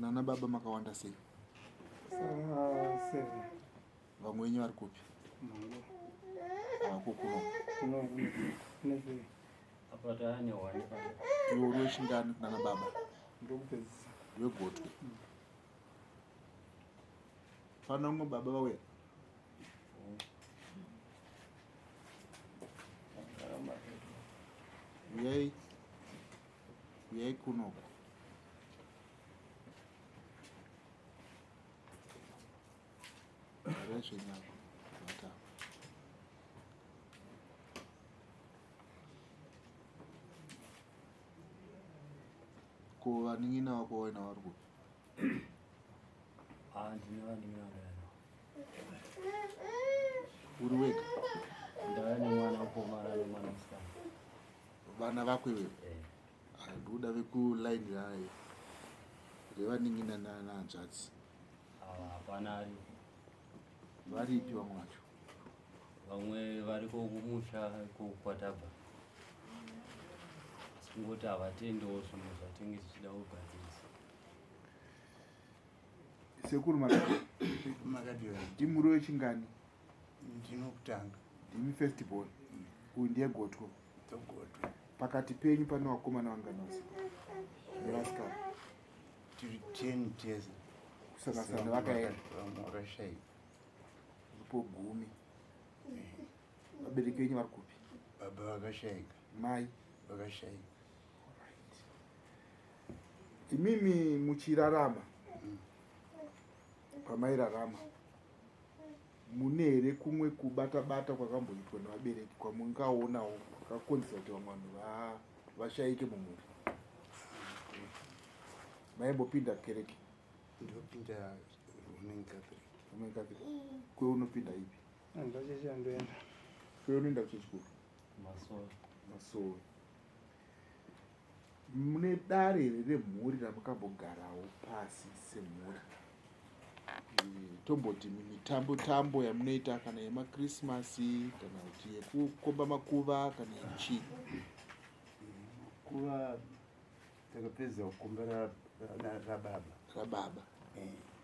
Nana baba makawanda sei? Sara seven. Vamwe venyu vari kupi? Mangu. Havako kuno. Kuno kune three. Apa taane one pano. Iwe uri wechingani kunana baba? Ndokupedzisa. Ndiwe gotwe. Pano vamwe baba vauya. Uyai. Uyai kunoku. Garai zvenyu apo. Bata apo. Ko vanin'ina vako waina vari kupi? Ah, ndine vanin'ina vandauya Uri wega? Ndauya nemwana mukomana nemwana musikana. Vana vako iwewe? Eh. Ah, ndikuda vekulaini raye revanin'ina nahanzvadzi. Ava hapana aripo. Varipi vamwe vacho? Vamwe variko kumusha kokwatabva. Asi kungoti havatendewo zvinhu zvatinge tichida kugadzirisa. Sekuru makadii? Makadii? Ndimuri wechingani? Ndinokutanga. Ndimi first born. Uyu ndiye gotwe. Ndogotwe. Pakati penyu pane vakomana vangani vasikana? Nevasikana. Tiri 10 tese. Kusanganisira nevakaenda. Vamwe vakashaika. Ripo 10. Vabereki venyu vari kupi? Baba vakashaika. Mai? Vakashaika. Alright. Imimi muchirarama, pamairarama, mune here kumwe kubata-bata kwakamboitwa nevabereki kwamungaonawo kwakakonzera kuti vamwe vanhu vashaike mumhuri? Maimbopinda kereke? Ndopinda Roman Catholic. Roman Catholic. Kwe unopinda ipi? Ndochechi yandoenda. Kwe unoenda kuchechi kupi? Masowe. Masowe. Mune dare here remhuri ramukambogarawo pasi semhuri? Tomboti mitambo tambo yamunoita kana yemaKrisimasi kana kuti yekukomba makuva kana yechii? Kuva takapedza kukomba rababa. Rababa.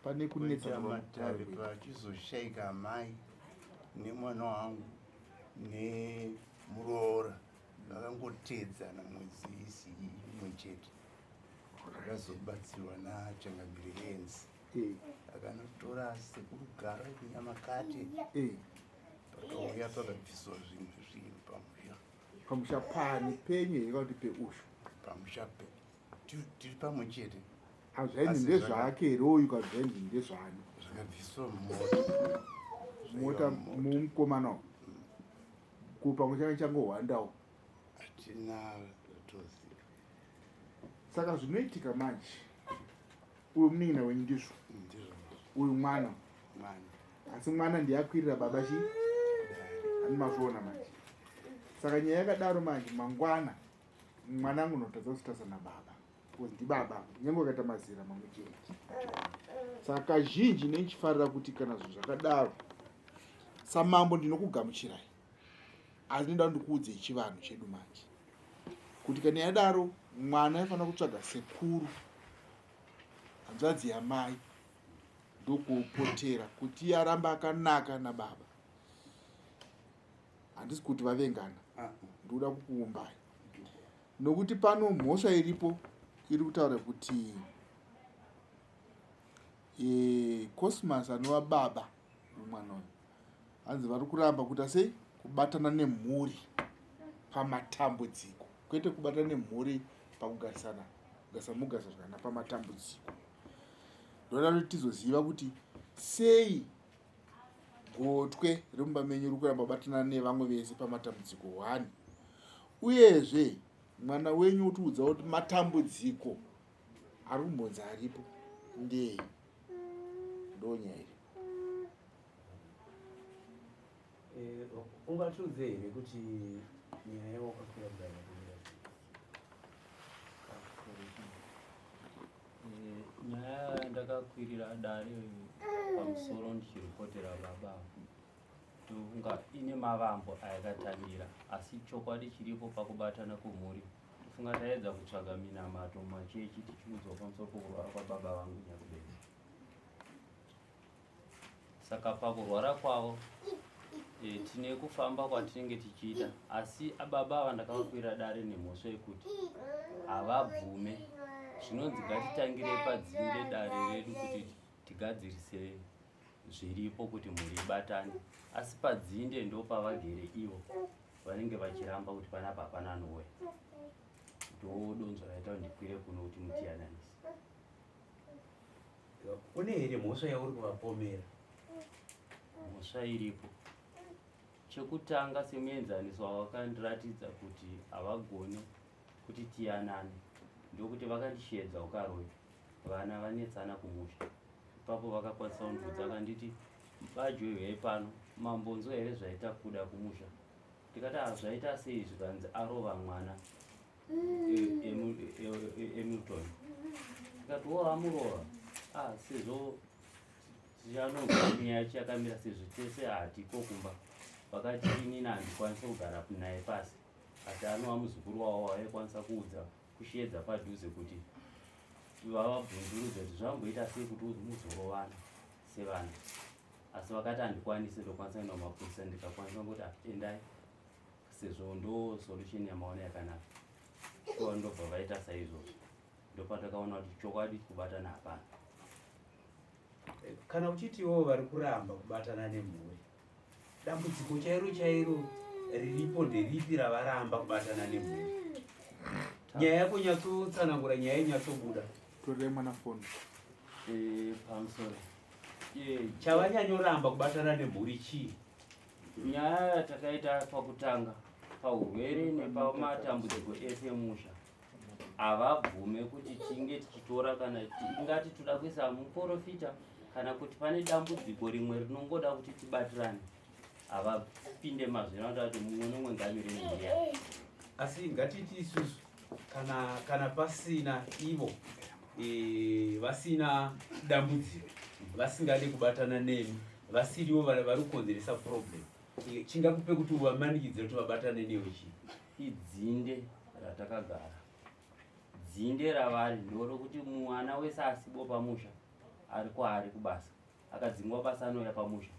Pane kunetsa Kuita matare pachizoshaika amai nemwana wangu nemuroora vakangotedzana mwedzi isi imwe chete. Vakazobatsirwa nachangamire Enzi. Akanotora sekuru Garo Nyamakate. Pakauya pakabviswa zvimwe zvinhu pamusha. Pamusha pani penyu here kana kuti peushu? Pamusha pe tiri pamwe chete. Hazvainzi Asi ndezvake here uyu kana zvainzi ndezvani? Zvakabviswa mumota. Mota mumukomana uyu. Ko pamwe change changohwandawo. Hatina zvatoziva. Saka zvinoitika manje, uyu munin'ina wenyu ndizvo? Ndizvo. Uyu mwana. Mwana. Asi mwana ndiye akwirira baba chii? Ani mazviona manje. Saka nyaya yakadaro manje mangwana mwana angu unotadza kusitarisa nababa. Because ndibaba nyange wakaita mazera mamwe chete. Saka kazhinji ndinochifarira kuti kana zvinhu zvakadaro samambo ndinokugamuchirai. Asi ndinoda ndikuudzei chivanhu chedu manje. Kuti kana yadaro mwana aifanira kutsvaga sekuru hanzvadzi yamai ndokupotera kuti iye aramba akanaka nababa. Handisi kuti vavengana, ndikuda kukuumbai nokuti pano mhosva iripo iri kutaura kuti Cosmas anova baba wemwana uyu hanzi vari kuramba kuita sei kubatana nemhuri pamatambudziko, kwete kubatana nemhuri pakugarisana kugarisa mugarisa zvakanaka pamatambudziko. Ndoda kuti tizoziva kuti sei gotwe remumba menyu riri kuramba kubatana nevamwe vese pamatambudziko 1, uyezve mwana wenyu wotiudza kuti matambudziko ari kumbonzi aripo ndei. Ndonyaya iripo. Ungatiudze here kuti nyaya wakakwira kudai yakamira sei? Nyaya ndakakwirira dare pamusoro ndichiripotera baba tofunga ine mavambo ayakatangira, asi chokwadi chiripo pakubatana kwemhuri. Ndofunga taedza kutsvaga minamato mumachechi tichiudzwa pamusoro pokurwara kwababa vangu nyakubereka. Saka pakurwara kwavo tine kufamba kwatinenge tichiita, asi baba ava ndakavakwira dare nemhosva yekuti havabvume. Zvinonzi ngatitangire padzinde dare redu kuti tigadzirise zviripo kuti mhuri ibatane, asi padzinde ndopavagere ivo vanenge vachiramba kuti panapa hapana anouya. Ndodonzvo raita kuti ndikwire kuno kuti mutiyananise. Une here mhosva yauri kuvapomera? Mhosva iripo. Chekutanga, semuenzaniso wawakandiratidza kuti havagone kuti tiyanane, ndokuti vakandisheedza ukaroi vana vanetsana kumusha. Ipapo vakakwanisa kundiudza, vakanditi, "Badyo uyai pano, mambonzwa here zvaita kuda kumusha?" Ndikati, "Ah, zvaita sei?" Zvikanzi arova mwana Emilton. Ndikati, "Wo amurova?" Ah, sezvo tichanonzwa nyaya yacho yakamira, sezvo tese hatiko kumba. Vakati inini handikwanisi kugara naye pasi, asi anova muzukuru wavo waikwanisa kuudza kusheedza padhuze kuti vavabvunzurudza kuti zvamboita sei kuti muzorovana sevana. Asi vakati handikwanisi, ndokwanisa kuenda kumapurisa. Ndikakwanisa kuti, "Ah, endai, sezvo ndo solution yamaona yakanaka." Shuwa ndobva vaita saizvozvo. Ndopatakaona kuti chokwadi kubatana hapana. Kana uchiti ivo vari kuramba kubatana nemhuri, dambudziko chairo chairo riripo nderipi ravaramba kubatana nemhuri? Nyaya yako nyatsotsanangura, nyaya inyatsobuda. Torerai mwana foni. Pamusoro. Chavanyanyoramba kubatana nemhuri chii? Nyaya yatakaita pakutanga paurwere nepamatambudziko ese emusha, havabvume kuti tinge tichitora kana tingati toda kuisa muprofita kana kuti pane dambudziko rimwe rinongoda kuti tibatirane, havapinde mazvino. Vanoda kuti mumwe nomwe ngamire nemhuri yake. Asi ngatiti isusu kana pasina ivo vasina dambudziko, vasingade kubatana nemi, vasirivo vari kukonzeresa problem, chingakupe kuti uvamanikidzire kuti vabatane newe chii? Idzinde ratakagara, dzinde ravari ndorokuti mwana wese asibo pamusha ari kwaari kubasa, akadzingwa basa anouya pamusha,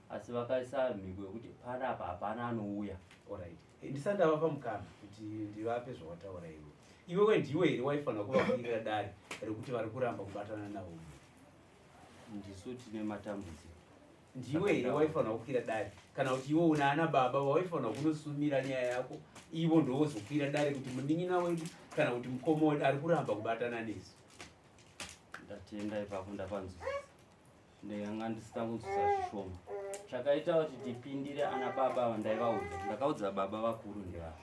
asi vakaisa mhiko yekuti panapa hapana anouya. Alright. Ndisati ndavapa mukana kuti ndivape zvawataura iwe, iwewe ndiwe here waifanira kuvakwirira dare rekuti vari kuramba kubatana navo? Ndisu tine matambudziko. Ndiwe here waifanira kukwira dare, kana kuti iwe una ana baba vawaifanira kunosumira nyaya yako, ivo ndovozokwira dare kuti munin'ina wedu kana kuti mukoma wedu ari kuramba kubatana nesu? Ndatenda, ipapo ndapanzwisisa. Ndanga ndisina kunzwisa zvishoma. Chakaita kuti tipindire ana baba ava, ndaivaudza, ndakaudza baba vakuru ndevava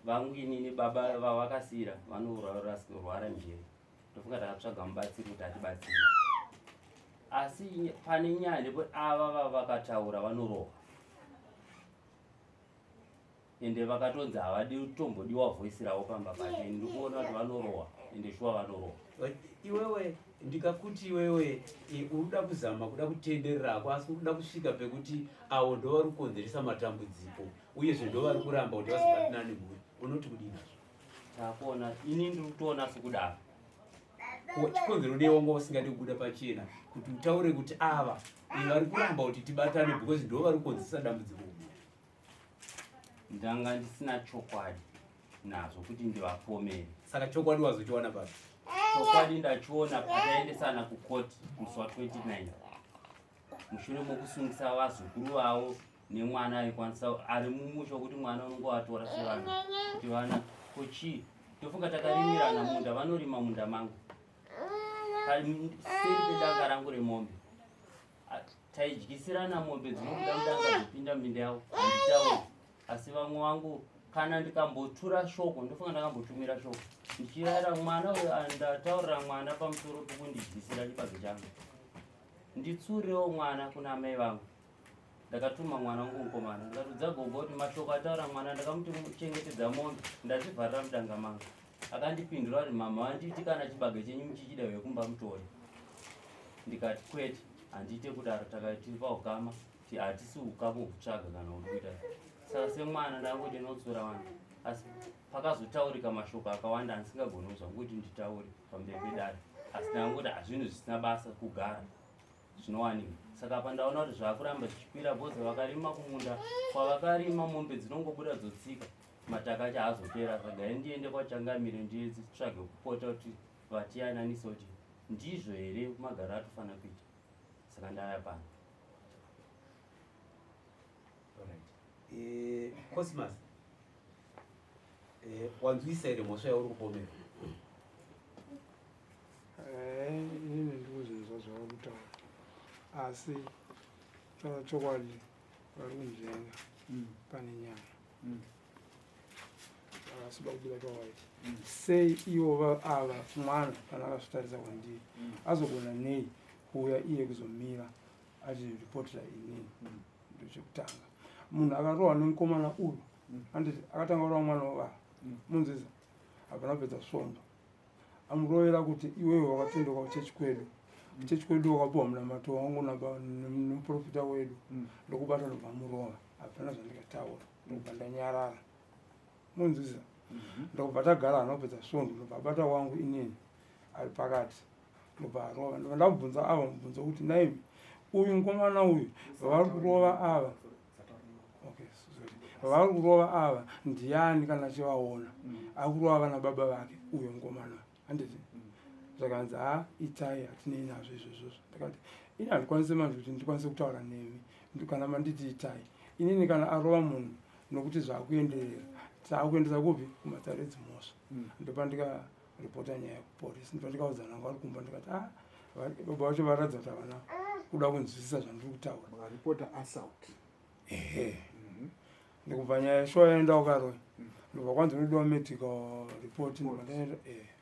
vangu inini, baba vavakasiyira vanorwara njere. Ndofunga takatsvaga mubatsiri kuti atibatsire, asi pane nyaya ndipo ava vavakataura vanorohwa, ende vakatonzi havadi kutombodiwa voice ravo pamba pacho. Ini ndikuona kuti vanorohwa, ende shuwa vanorohwa. Iwewe, ndikakuti iwewe uri kuda kuzama kuda kutendererako, asi uri kuda kusvika pekuti avo ndo vari kukonzeresa matambudziko, uyezve ndo vari kuramba kuti vazobatana nemhuri, unoti kudii nazvo? Takuona, ini ndiri kutoona sekudaro. Ko chikonzero nei wanga usingadi kubuda pachena kuti utaure kuti ava vari kuramba kuti tibatane because ndo vari kukonzeresa dambudziko kumhuri? Ndanga ndisina chokwadi nazvo kuti ndivapomere. Saka chokwadi wazochiwana papi? Chokwadi ndachiona pataendesana kukoti musi wa29, mushure mokusungisa vazukuru vavo nemwana aikwanisa ari mumusha, wekuti mwana unongovatora sevana kuti vana kochii. Ndofunga takarimirana munda, vanorima munda mangu seri pedanga rangu remombe. Taidyisirana mombe dzinobuda mudanga dzopinda minda yavo. Handitauri, asi vamwe vangu kana ndikambotura shoko, ndofunga ndakambotumira shoko ndichirayira mwana uyo, ndataurira mwana pamusoro pokundidyisira chibage changu, nditsurirewo mwana kuna amai vangu. Ndakatuma mwana wangu mukomana, ndikatudza gogo kuti mashoko ataura mwana, ndakamuti chengetedza mombe, ndazvivharira mudanga mangu. Akandipindura kuti, "Mama vanditi kana chibage chenyu muchichida vekumba mutore." Ndikati, "Kwete, handiite kudaro, takati paukama, hatisi ukama hwekutsvaga kana uri kuita." Saka semwana ndangoti ndinotsura vanhu. Asi pakazotaurika mashoko akawanda andisingagoni zvangu kuti nditaure pamberi pedare, asi ndangoti hazvinhu zvisina basa kugara zvinowanika. Saka apa ndaona kuti zvakuramba zvichikwira bhozi vakarima kumunda kwavakarima mombe dzinongobuda dzotsika mataka acho haazopera. Saka ndiende kwachangamire nditsvage kupota kuti vatiyananise kuti ndizvo here magaro atofanira kuita. Saka ndauya pano. Alright. Cosmas, wanzwisa here mhosva yauri kupomera? Inini ndikuzinzwa zvavari kutaura, asi taura chokwadi vari kunzvenga pane nyaya vakasuba kubuda pawaiti. Sei ivo ava mwana kana akazvitarisa kwandiri azogona nei kuuya iye kuzomira achiripotera inini? Ndochekutanga, munhu akarohwa nemukomana uyu, anditi akatanga kurova mwana wavava munziza, hapana kupedza svondo amurovera kuti iwewe wakatendeuka kuchechi kwedu, kuchechi kwedu wakapiwa munamato wangu nemuprofita wedu, ndokubata ndobva murova. Hapana zvandikataura, ndobva ndanyarara munziza, ndobva tagara. Hana kupedza svondo ndobva abata wangu inini ari pakati, ndobva arova. Ndobva ndabvunza ava mubvunzo kuti, naimi, uyu mukomana uyu vavari kurova ava, okay, sorry, vavari kurova ava ndiani? Kana achivaona ari kurova vana baba vake uyo mukomana, handiti? Zvakanzi, ha, itai, hatinei nazvo izvozvozvo. Ndakati, ini handikwanisi manje kuti ndikwanise kutaura nemi kana manditi itai. Inini kana arova munhu, nokuti zvaakuenderera, taakuendesa kupi? Kumatare edzimhosva. Ndopandikaripota nyaya kupolisi, ndopandikaudzana vanga vari kumba, ndikati, a baba vacho varatidza kuti havana kuda kunzwisisa zvandiri kutaura. Makaripota assault? Ehe. Ndikubva nyaya shuwa yaenda kuKaroi, ndobva kwanzi unodiwa medical report. Ndobva ndaenda,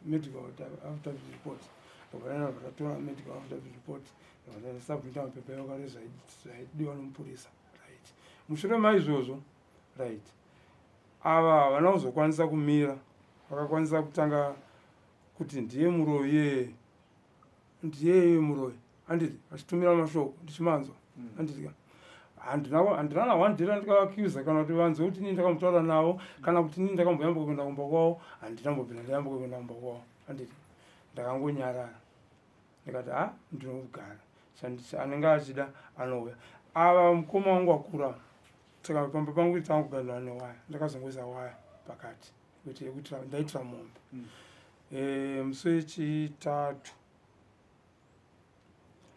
medical affidavit report. Ndobva ndaenda, ndobva ndatora medical affidavit report, ndobva ndasubmita mapepa ekare zvaidiwa nomupurisa, right? Mushure maizvozvo, right, ava havana kuzokwanisa kumira, vakakwanisa kutanga kuti ndiye muroyi, yeye ndiyeye muroyi, handiti? Vachitumira mashoko ndichimanzwa, handiti ka? Handina na one day randikavaaccusa kana kuti vanzwe kuti inini ndakambotaura navo, kana kuti inini ndakamboyambuka kuenda kumba kwavo. Handinambobvira ndayambuka kuenda kumba kwavo, handiti? Ndakangonyarara, ndikati, ha, ndinogara, anenge achida anouya. Ava mukoma wangu akura, saka pamba pangu tangogadzira newaya, ndakazongoisa waya pakati kuti yekuitira ndaitira mombe. Musi wechitatu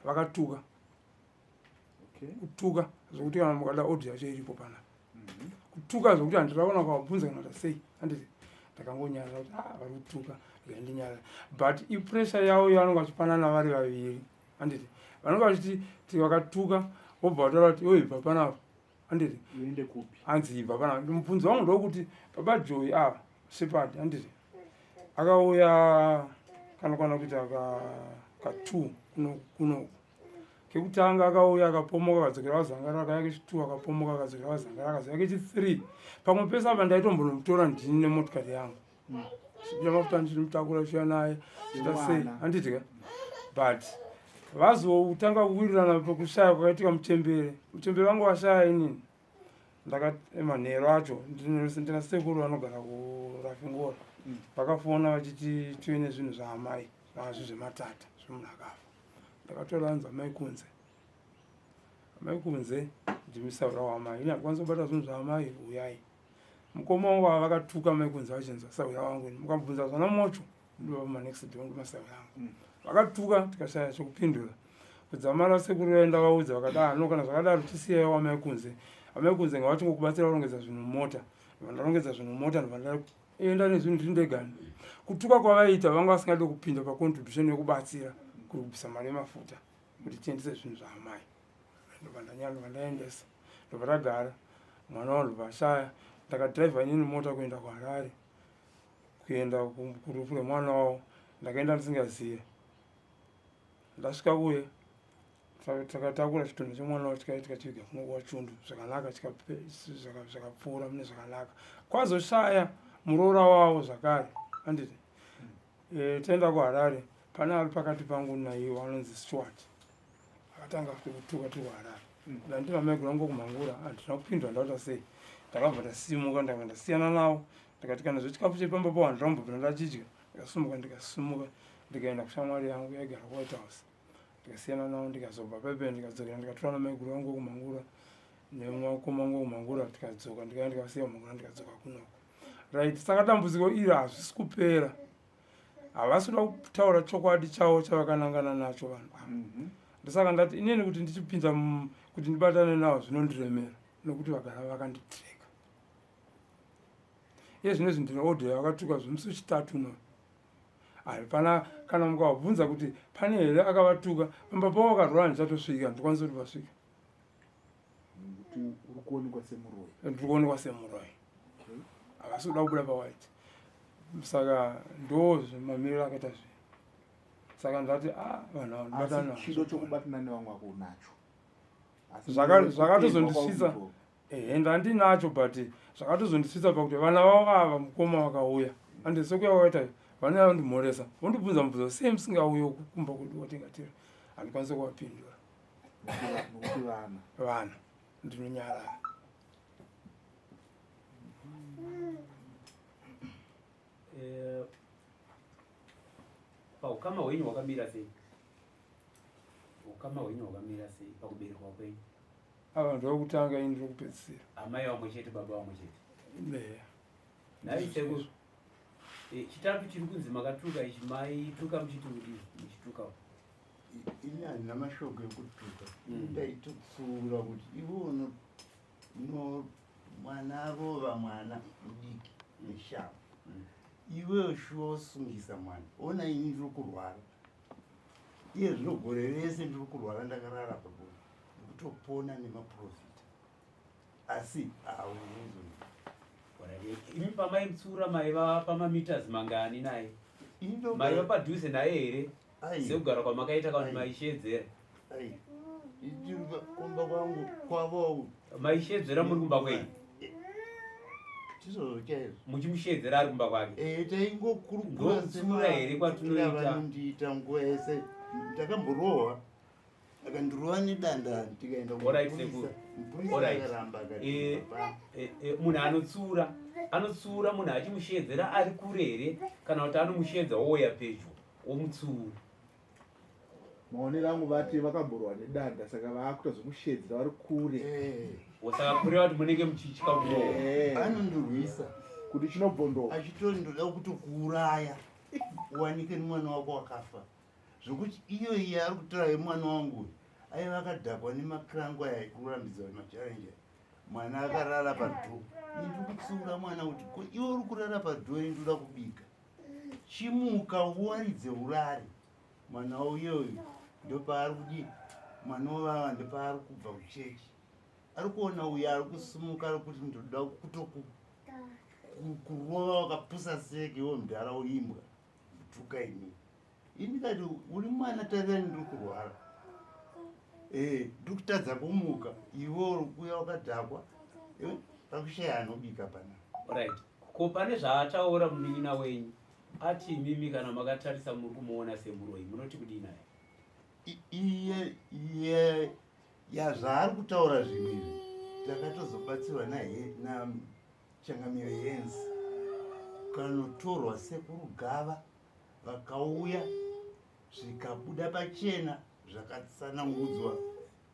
vakatuka kutuka zvokuti kana mukada audio yacho iripo pana, kutuka zvokuti handiraona kavabvunza kana kuti sei, handiti? Ndakangonyarara kuti, ah, vari kutuka, ndikandinyarara. But ipressure yavo yavanonge vachipanana vari vaviri, handiti? Vanonge vachiti ti vakatuka, vobva vataura kuti, iwe ibva panapa, handiti? Uende kupi? Hanzi ibva panapa. Mubvunzo wangu ndokuti, baba Joy ava Sepadi, handiti akauya kanokwana kuita ka2 kunoku? Kekutanga akauya akapomoka, akadzokera vazangara, akauya kechi2 akapomoka, akadzokera vazangara, akazouya kechi3. Pamwe pese apa ndaitombonomutora ndini nemotikari yangu, chipinda mafuta, ndichimutakura chiuya naye, chita sei, Semwana. handiti ka? But vazotanga kuwirirana pekushaya kwakaitika muchembere. Muchembere vangu vashaya, inini ndakamanhero acho ndina sekuru vanogara kuRafingora, vakafona vachiti tive nezvinhu zvaamai zvazvo zvematata zvemunhu akafa. Ndakatora, anzi amai kunze, amai kunze, ndimisaura wamai, ini handikwanisi kubata zvinhu zvaamai, uyai. Mukoma wangu ava vakatuka mai kunze vachinzwa, sahwira wangu ini, mukabvunza zvana mocho ndomanext door, ndomasahwira angu. Vakatuka, tikashaya chekupindura. Kudzamara sekuru vaenda vaudza, vakati, ah, no, kana zvakadaro tisiyai wamai kunze, amai kunze ngavachingokubatsira kurongedza zvinhu mumota. Ndobva ndarongedza zvinhu mumota, ndobva ndaenda nezvinhu ndiri ndegani. Kutuka kwavaita, vanga vasingadi kupinda pacontribution yekubatsira kuri kubvisa mari yemafuta kuti tiendese zvinhu zvaamai. Ndobva ndanyara, ndobva ndaendesa, ndobva tagara. Mwana wangu ndobva ashaya. Ndakadhiraivha inini mota kuenda kuHarare, kuenda kurufu rwemwana wavo. Ndakaenda ndisingazive. Ndasvika kuye, takatakura chitunhu chemwana wavo, tikachiviga kuno kwaChundu zvakanaka, zvakapfuura mune zvakanaka. Kwazoshaya muroora wavo zvakare, handiti? Taenda kuHarare, pane ari pakati pangu naiwo anonzi Stuart, akatanga futi kutuka tiri kuHarare. Ndandina maiguru angu kumhangura, handina kupindura. Ndakuta sei? Ndakabva ndasimuka, ndakabva ndasiyana navo. Ndikati kana zvechikafu chepamba po handambobvira ndachidya. Ndikasumuka ndikasumuka ndikaenda kushamwari yangu yaigara kuWhite House. Ndikasiyana navo ndikazobva pepe ndikadzokera ndikatora namaiguru vangu vokumhangura nemwakoma wangu wokumhangura tikadzoka ndikaenda ndikasiya kumhangura ndikadzoka kunoko. Right, saka dambudziko iri hazvisi kupera. Havasi kuda kutaura chokwadi chavo chavakanangana nacho vanhu ava. Ndosaka ndati inini kuti ndichipinza kuti ndibatane navo zvinondiremera nokuti vagara vakanditreka. Iye zvino izvi ndine audio yavakatuka zvemusi wechitatu uno. Hapana kana mukavabvunza kuti pane here akavatuka pamba pavo vakarwara ndichatosvika ndikwanise kuti vasvike. Nekuti uri kuonekwa semuroyi. Ndiri kuonekwa semuroyi. Havasi kuda kubuda pawhite. Saka ndo mamiriro akaita zvinhu. Saka ndati ah vanhu ava ndibatana. Asi chido chokubatana nevamwe wako unacho. Zvakatozondisvitsa ehe ndandinacho but zvakatozondisvitsa pakuti vana vavo ava mukoma vakauya ande sekuya kwakaita vanouya vandimhoresa vondibvunza mubvunzo sei musingauye kumba kwedu kwatingatiri handikwanise kuvapindura vana ndinonyarara. Paukama hwenyu hwakamira sei? Ukama hwenyu hwakamira sei pakuberekwa kwenyu? Ava ndokutanga ini ndokupedzisira. Amai vamwe chete, baba vamwe chete. Eya. Nhai sekuru. Chitatu chiri kunzi makatuka ichi maituka muchiti kudii muchituka? Ini handina mashoko ekutuka. Ndaitotsiura kuti iwe uno mwana arova mwana mudiki neshamu. Iwe shuwa usungisa mwana. Ona ini ndiri kurwara. Iye zvino gore rese ndiri kurwara ndakarara pabonde. Ndikutopona nemaprofita. Asi hauzo. Imi pamaimutsiura maiva pamameters mangani naye? Maiva padhuze naye here? Sekugara kwamakaita kana maishedzera? Kumba kwangu kwavo. Maishedzera muri kumba kwenyu? Ndizvozvo chaizvo. Muchimushedzera ari kumba kwake? Taingokurukura Ndokutsiura here kwatinoita? Vanondiita nguva yese. Ndakamborohwa. Akandirova nedanda ndikaenda kumupurisa. Mupurisa akaramba akati baba. Munhu anotsiura, anotsiura munhu achimushedzera ari kure here kana kuti anomushedza ouya pedyo omutsiura? Maonero angu vati vakamborwa nedanda saka vaakuita zvekushedzera vari kure. Saka kureva kuti munenge muchitya kurohwa. Anondirwisa. Kuti chinobvondoka. Achitori ndoda kutokuuraya uwanike nemwana wako wakafa. Zvokuti iyo iyi ari kutora yemwana wangu uyu aiva akadhakwa nemakirango aya ekurambidza macharenje. Mwana akarara padhoo. Ini ndiri kutsiura mwana kuti ko iwe uri kurara padhoo ini ndoda kubika. Chimuka uwaridze urare. Mwana uye uyu ndopaari kudii? Mwana wavava ndopaari kubva kuchechi. Ari kuona uyu ari kusimuka ari kuti ndoda kutokurova wakapusa seke iwe mudhara uimbwa. Kutuka ini. Ini ndikati uri mwana tarirani ndiri kurwara. Ndiri kutadza kumuka iwe uri kuuya wakadhakwa. Pakushaya anobika pana. Right. Ko pane zvaataura munin'ina wenyu ati imimi kana makatarisa muri kumuona semuroyi munoti kudii naye? Iye iye ya zvaari kutaura zvinhu izvi takatozobatsirwa nachangamire Yenzi kanotorwa sekuru Gava vakauya zvikabuda pachena zvakatsanangudzwa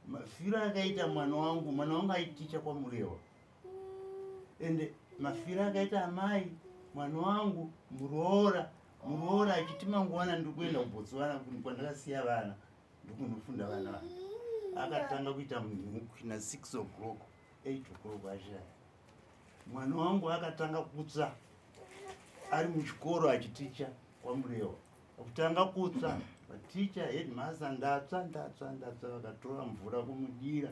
mafiro akaita mwana wangu. Mwana wangu aiticha kwaMurewa ende mafiro akaita amai mwana wangu muroora muroora achiti mangwana ndiri kuenda kuBotswana kwandakasiya vana ndikunofunda vana vana. Akatanga kuita munhukwi na 6 o'clock 8 o'clock ashaya. Mwana wangu akatanga kutsva ari muchikoro achiticha kwaMurewa. Kutanga kutsva vaticha headmaster ndatsva ndatsva ndatsva vakatora mvura kumudira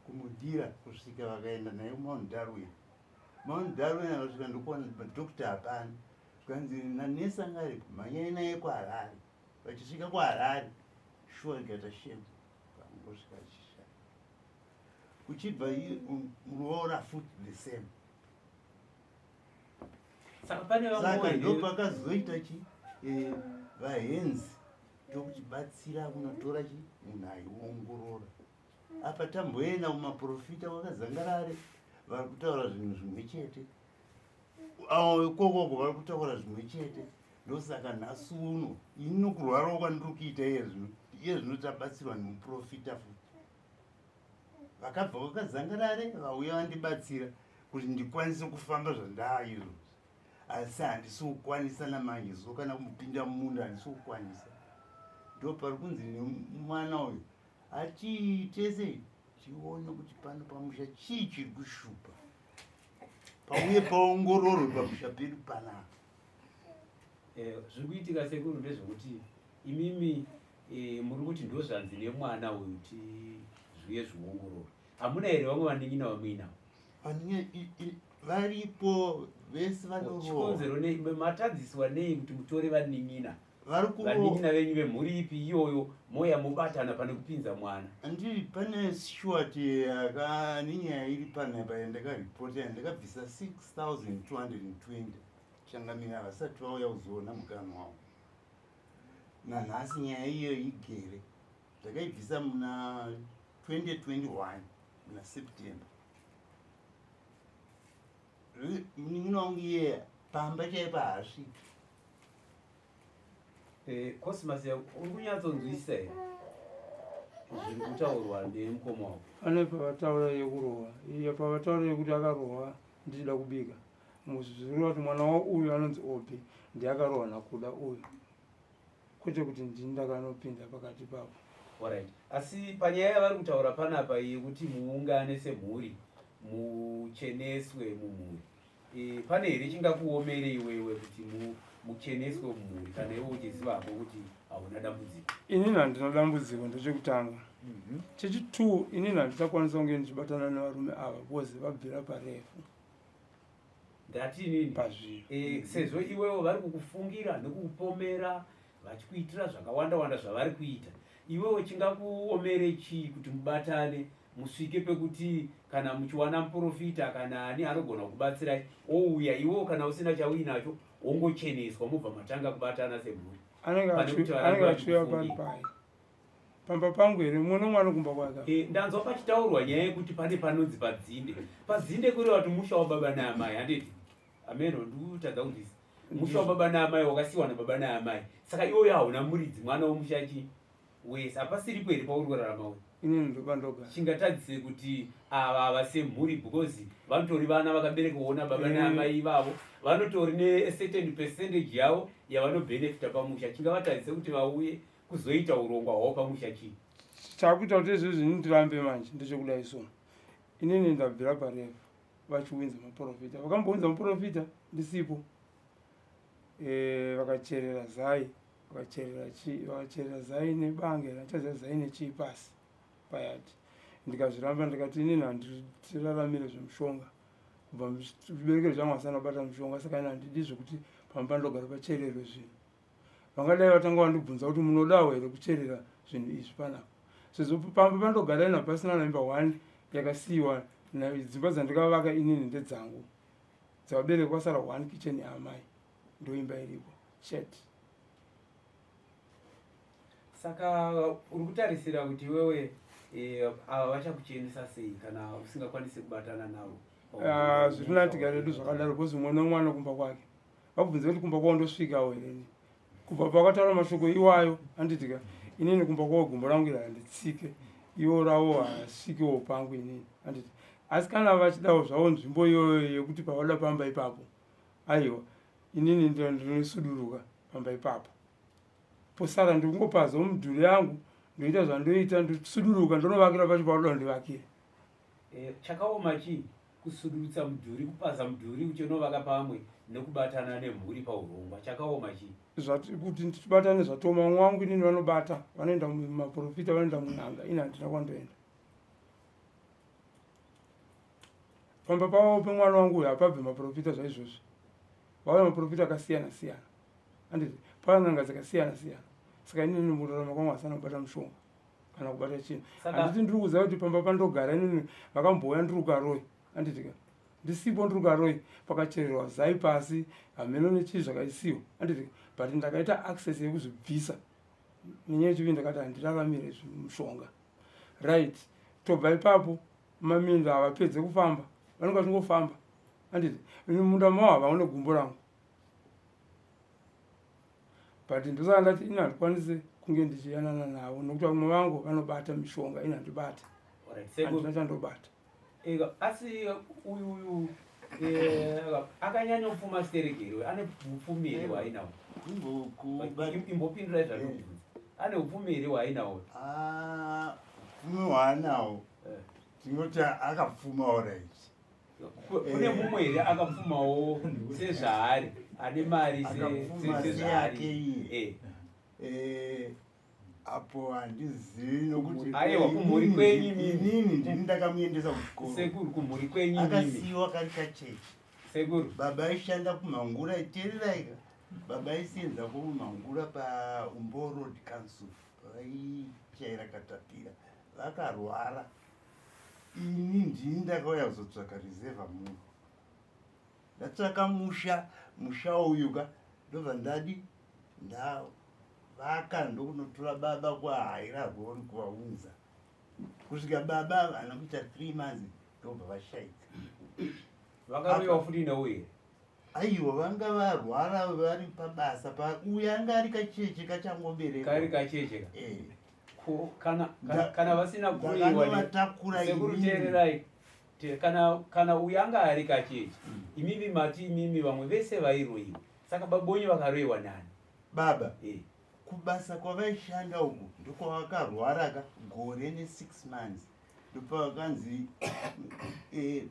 kumudira kusvika vakaenda naye kuMount Darwin. Mount Darwin akasvika ndokuona madoctor hapana. Zvikanzi nanesi anga aripo mhanyai naye kuHarare. Vachisvika kuHarare shuwa ikaita shame vangosvika achishaya. Kuchibva muroora futi the same. Saka pane vamwe Saka here? ndopakazoita chi vahenzi ndokuchibatsira kunotora chi munhu aiongorora. Apa tamboenda kumaprofita kwakazangarare vari kutaura zvinhu zvimwe chete. Avo ikokoko vari kutaura zvimwe chete. Ndosaka nhasi uno ini nokurwarawo kwandiri kuita iye zvino, iye zvino tabatsirwa nemuprofita futi. Vakabva kwakazangarare vauya vandibatsira kuti ndikwanise kufamba zvandaa izvozvi. Asi handisi kukwanisa namanje so kana kupinda mumunda handisi kukwanisa. Ndopari kunzi nemwana uyu atiite sei tione kuti pano pamusha chii chiri kushupa pauye paongororwe pamusha pedu panapa. Eh, zviri kuitika sekuru ndezvekuti imimi eh, muri kuti ndozvanzi nemwana uyu ti zviuye zviongororwe. Hamuna here vamwe vanin'ina vamuinavo? Varipo vese vanorohwa. Chikonzero nei matadziswa nei kuti mutore vanin'ina? Vanin'ina venyu vemhuri ipi iyoyo moya mobatana pane kupinza mwana? Andiri pane steward ane nyaya iri panapa yandakaripota yandakabvisa 6220 changamire havasati vauya kuzoona muganhu wavo nanhasi nyaya iyoyo igere ndakaibvisa muna 2021 muna September. Munin'ina wangu iye pamba chaipo haasviki. Eh, Cosmas uri kunyatsonzwisisa here zviri kutaurwa nemukoma wako? Pane pavataura yekurohwa, iyo pavataura yekuti akarohwa ndichida kubika. Zvinoreva kuti mwana wauyu anonzi Obi ndiye akarohwa naKuda uyu. Kwete kuti ndini ndakanopinda pakati pavo. Alright. Asi panyaya yavari kutaura panapa iyi yekuti muungane semhuri mucheneswe mumhuri e, pane here chingakuomere iwewe kuti mucheneswe mumhuri kana iwe uchiziva hako kuti hauna dambudziko? Inini handina dambudziko, ndechekutanga. Chechitwo, inini handichakwanisa kunge ndichibatana nevarume ava because vabvira parefu. Ndati inini pazvinhu e, sezvo iwewo vari kukufungira nekukupomera vachikuitira zvakawanda wanda zvavari kuita, iwewo chingakuomere chii kuti mubatane musvike pekuti kana muchiwana muprofita kana ani anogona kukubatsirai ouya, iwewo kana usina chauinacho wongocheneswa mobva matanga kubatana semhuri? Anenge Pane kuti varambe anenge achiuya pari vachikufungira. pai pamba pangu here? Mumwe nomwe anokumba kwake. E, ndanzwa pachitaurwa nyaya yekuti pane panonzi padzinde. Padzinde kureva kuti musha wababa naamai, handiti? Ameno ndikutadza kunzwisisa. Musha wababa naamai wakasiyiwa nababa naamai, saka iwoyo hauna muridzi, mwana womusha chi wese hapasiripo here pauri kurarama uyu? Inini ndopandogara. Chingatadzise kuti ava ava semhuri, because vanotori vana vakaberekwawo nababa naamai ivavo, vanotori necertain percentage yavo yavanobhenefita pamusha, chingavatadzise kuti vauye kuzoita urongwa hwavo pamusha chii? Chakuita kuti izvozvi ini ndirambe manje ndechekudai so, inini ndabvira parefu vachiunza maprofita, vakambounza muprofita ndisipo, vakacherera zai, vakacherera chii, vakacherera zai nebange randichaziva zai nechii pasi payati. Ndikazviramba, ndikati inini handiraramire zvemushonga, kubva zviberekero zvangu asana kubata mushonga, saka ini handidi zvekuti pamba pandogara pachererwe zvinhu. Vangadai vatanga vandibvunza kuti munodawo here kucherera zvinhu izvi panapa, sezvo pamba pandogara ina pasina naimba one yakasiyiwa, dzimba dzandikavaka inini ndedzangu, dzavabereki kwasara one kitchen yaamai, ndoimba iripo chete. Saka uri kutarisira kuti iwewe ava vachakuchenesa sei kana usingakwanisi kubatana navo? Ah, zviri natika redu zvakadaro, because mumwe nomwe anokumba kwake. Vabvunze kuti kumba kwavo ndosvikawo here kubva pakataura mashoko iwayo, handitika inini kumba kwavo gumbo rangu iri handitsike, iwo ravo haasvikewo pangu inini, handiti? Asi kana vachidawo zvavo nzvimbo iyoyo yekuti pavada pamba ipapo, aiwa, inini ndinosuduruka pamba ipapo, posara ndikungopazawo mudhuri yangu, ndoita zvandoita, ndosuduruka, ndonovakira pacho pavanoda kundivakira. Chakaoma chii kusudurutsa mudhuri, kupaza mudhuri uchinovaka pamwe nekubatana nemhuri paurongwa? Chakaoma chii? Kuti tibatane zvatoma vamwe wangu inini vanobata, vanoenda mumaprofita, vanoenda mun'anga, ini handina kwandoenda. Pamba pavo pemwana wangu uyu hapabve maprofita zvaizvozvi, vauya maprofita akasiyana siyana, handiti? Pauya n'anga dzakasiyana siyana, saka inini murarama kwangu hasana kubata mushonga kana kubata chinhu. Handiti ndiri kuziva kuti pamba pandogara inini vakambouya ndirukaroi, handitika ndisipo ndirukaroi, pakachererwa zai pasi, hameno nechii zvakaisiwa, handitika? But ndakaita access yekuzvibvisa nenyaya yechivi, ndakati handiraramire mushonga. Right, tobva ipapo, maminda havapedze kufamba, vanenge vachingofamba. Anditi ini munda mavo havaone gumbo rangu. But ndosaka ndati ini handikwanise kunge ndichiyanana navo nokuti vamwe vangu vanobata mishonga, ini handibate. Handina chandobata. Ega, asi uyu uyu eh, akanyanya kupfuma stereki ane upfumi here hwaainawo? Imbopindurai zvandikubvunza. Ane upfumi here hwaainawo? Ah, upfumi hwaanawo eh. Tinoti akapfuma orit. Kune eh. mumwe here akapfumawo sezvaari ane mari sezvaari? Eh. Apo handizivi nokuti aiwa kumhuri kwenyu inini ndini ndakamuendesa kuchikoro. Sekuru, kumhuri kwenyu akasiyiwa kari kachechi. Sekuru, baba aishanda kumhangura, teereraika, baba aisenza kumhangura paumbo road council, vaichaira katapira, vakarwara. Ini ndini ndakauya kuzotsvaka reserve muno, ndatsvaka musha, musha uyu ka ndobva ndadi ndavaka ndokunotora baba kwahaira rori kuvaunza kusvika baba vana kuita 3 months ndobva vashaika. Vakaroyiwa futi neuye? Aiwa, vanga varwara vari pabasa pa uyu anga ari kacheche kachangoberekwa. Kari kacheche ka? Eh. Ko kana vasina kuroyiwa Ndakanovatakura sekuru inini. Teererai. Kana uyu anga ari kacheche, imimi mati imimi vamwe vese vairoyiwa, saka babonyi vakaroyiwa nani? Baba Eh. kubasa kwavaishanda uku ndokwavakarwara ka gore ne6 months, ndopavakanzi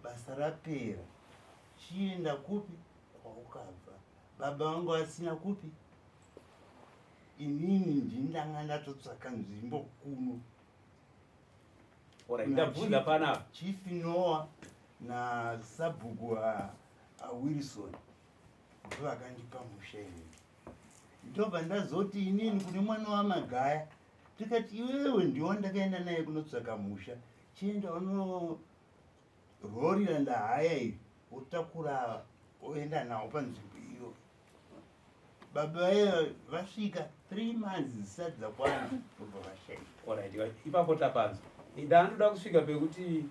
basa rapera, chienda kupi kwaukabva. Baba vangu vasina kupi, inini ndini ndanga ndatotsvaka nzvimbo kuno. Alright, ndabvunza panapa. Chief Noah nasabhuku aWilson ndovakandipa musha inini. Ndobva ndazoti inini kune mwana waMagaya, tikati iwewe ndiwo ndakaenda naye kunotsvaka musha, chienda unororira ndahaya iri, wotakura oenda nawo panzvimbo iyo. Baba vaye vasvika 3 months zisati dzakwana ndobva vashaika. Alright, ipapo tapanzwa. Ndandoda kusvika pekuti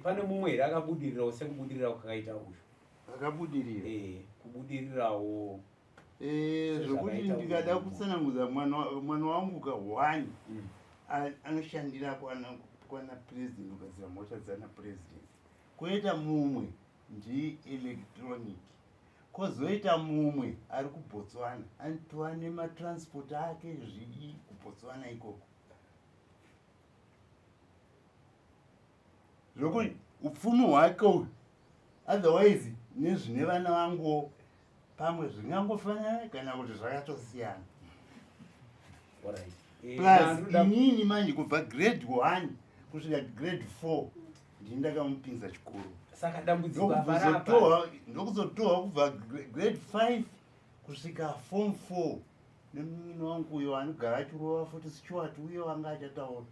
pane mumwe here akabudirirawo sekubudirira kwakaita uyu? Akabudirira? Kubudirirawo. Zvokuti Sezvakaita ndikada uyu. kutsanangudza mwana wangu ka 1 anoshandira kwana president, kugadzira mota dzana president. Koita mumwe ndi electronic, kozoita mumwe ari kuBotswana, anotova nematransport ake zvii kuBotswana ikoko. Zvokuti upfumi hwake uyu, otherwise nezvine vana vanguwo pamwe zvingangofanana kana kuti zvakatosiyana. Alright. Plus inini manje kubva grade 1 kusvika grade 4 ndini ndakamupinza chikoro. Saka dambudziko apa rapa. Ndokuzotohwa kubva grade 5 kusvika form 4 nemunini wangu uyo anogara achirova futi Stuart, uyo wanga achataura.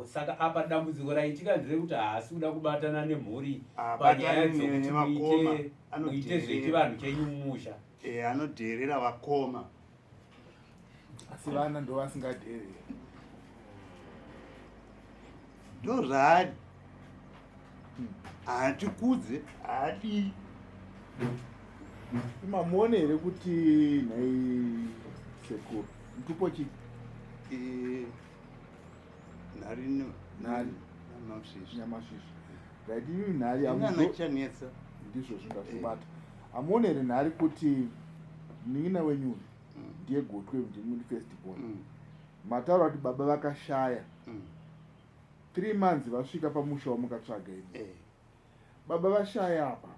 Saka apa dambudziko raitika nderekuti haasi kuda kubatana nemhuri Abatane panyaya dzokuti nevakoma, muite anodherera. zvechivanhu chenyu mumusha. Anodherera vakoma. Asi vana ndo vasingadhereri. Ndo zvaari. Haatikudze, haadii. Mamuone here kuti nhai sekuru mutupo chii? Nhari Nhari. Nyamasvisva. Nyamasvisva. Right, imi nhari Inana chanetsa. Ndizvo zvingazvibata. Hamuone here nhari kuti munin'ina wenyu uyu ndiye gotwe, ndimuri first born? Mataura kuti baba vakashaya 3 months vasvika pamusha wamukatsvaga imi. Baba vashaya apa,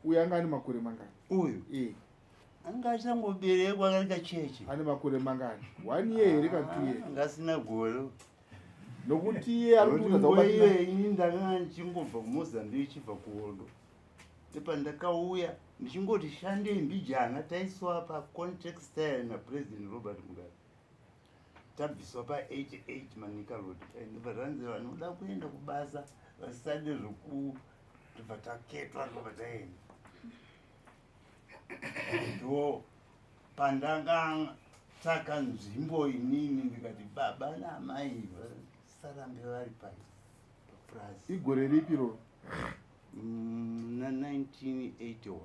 uyu anga ane makore mangani? Uyu? Anga achangoberekwa kari kacheche. Ane makore mangani? 1 year here kana 2 years? Anga asina gore. Nokuti iye ari Nokuti kuratidza nguva kubatana iyo ini ndakanga ndichingobva kuMozambique ichibva kuhondo. Ndepandakauya ndichingoti shandei mbijana, taiswa paContextile naPresident Robert Mugabe. Tabviswa pa88 Manica Road. Ndobva zvanzi vanoda kuenda kubasa vasade zvoku, ndobva taketwa, ndobva taenda. Ndo pandanga tsaka nzvimbo inini, ndikati baba naamai vasarambe vari papurazi. Igore ripi roro? Muna 1981.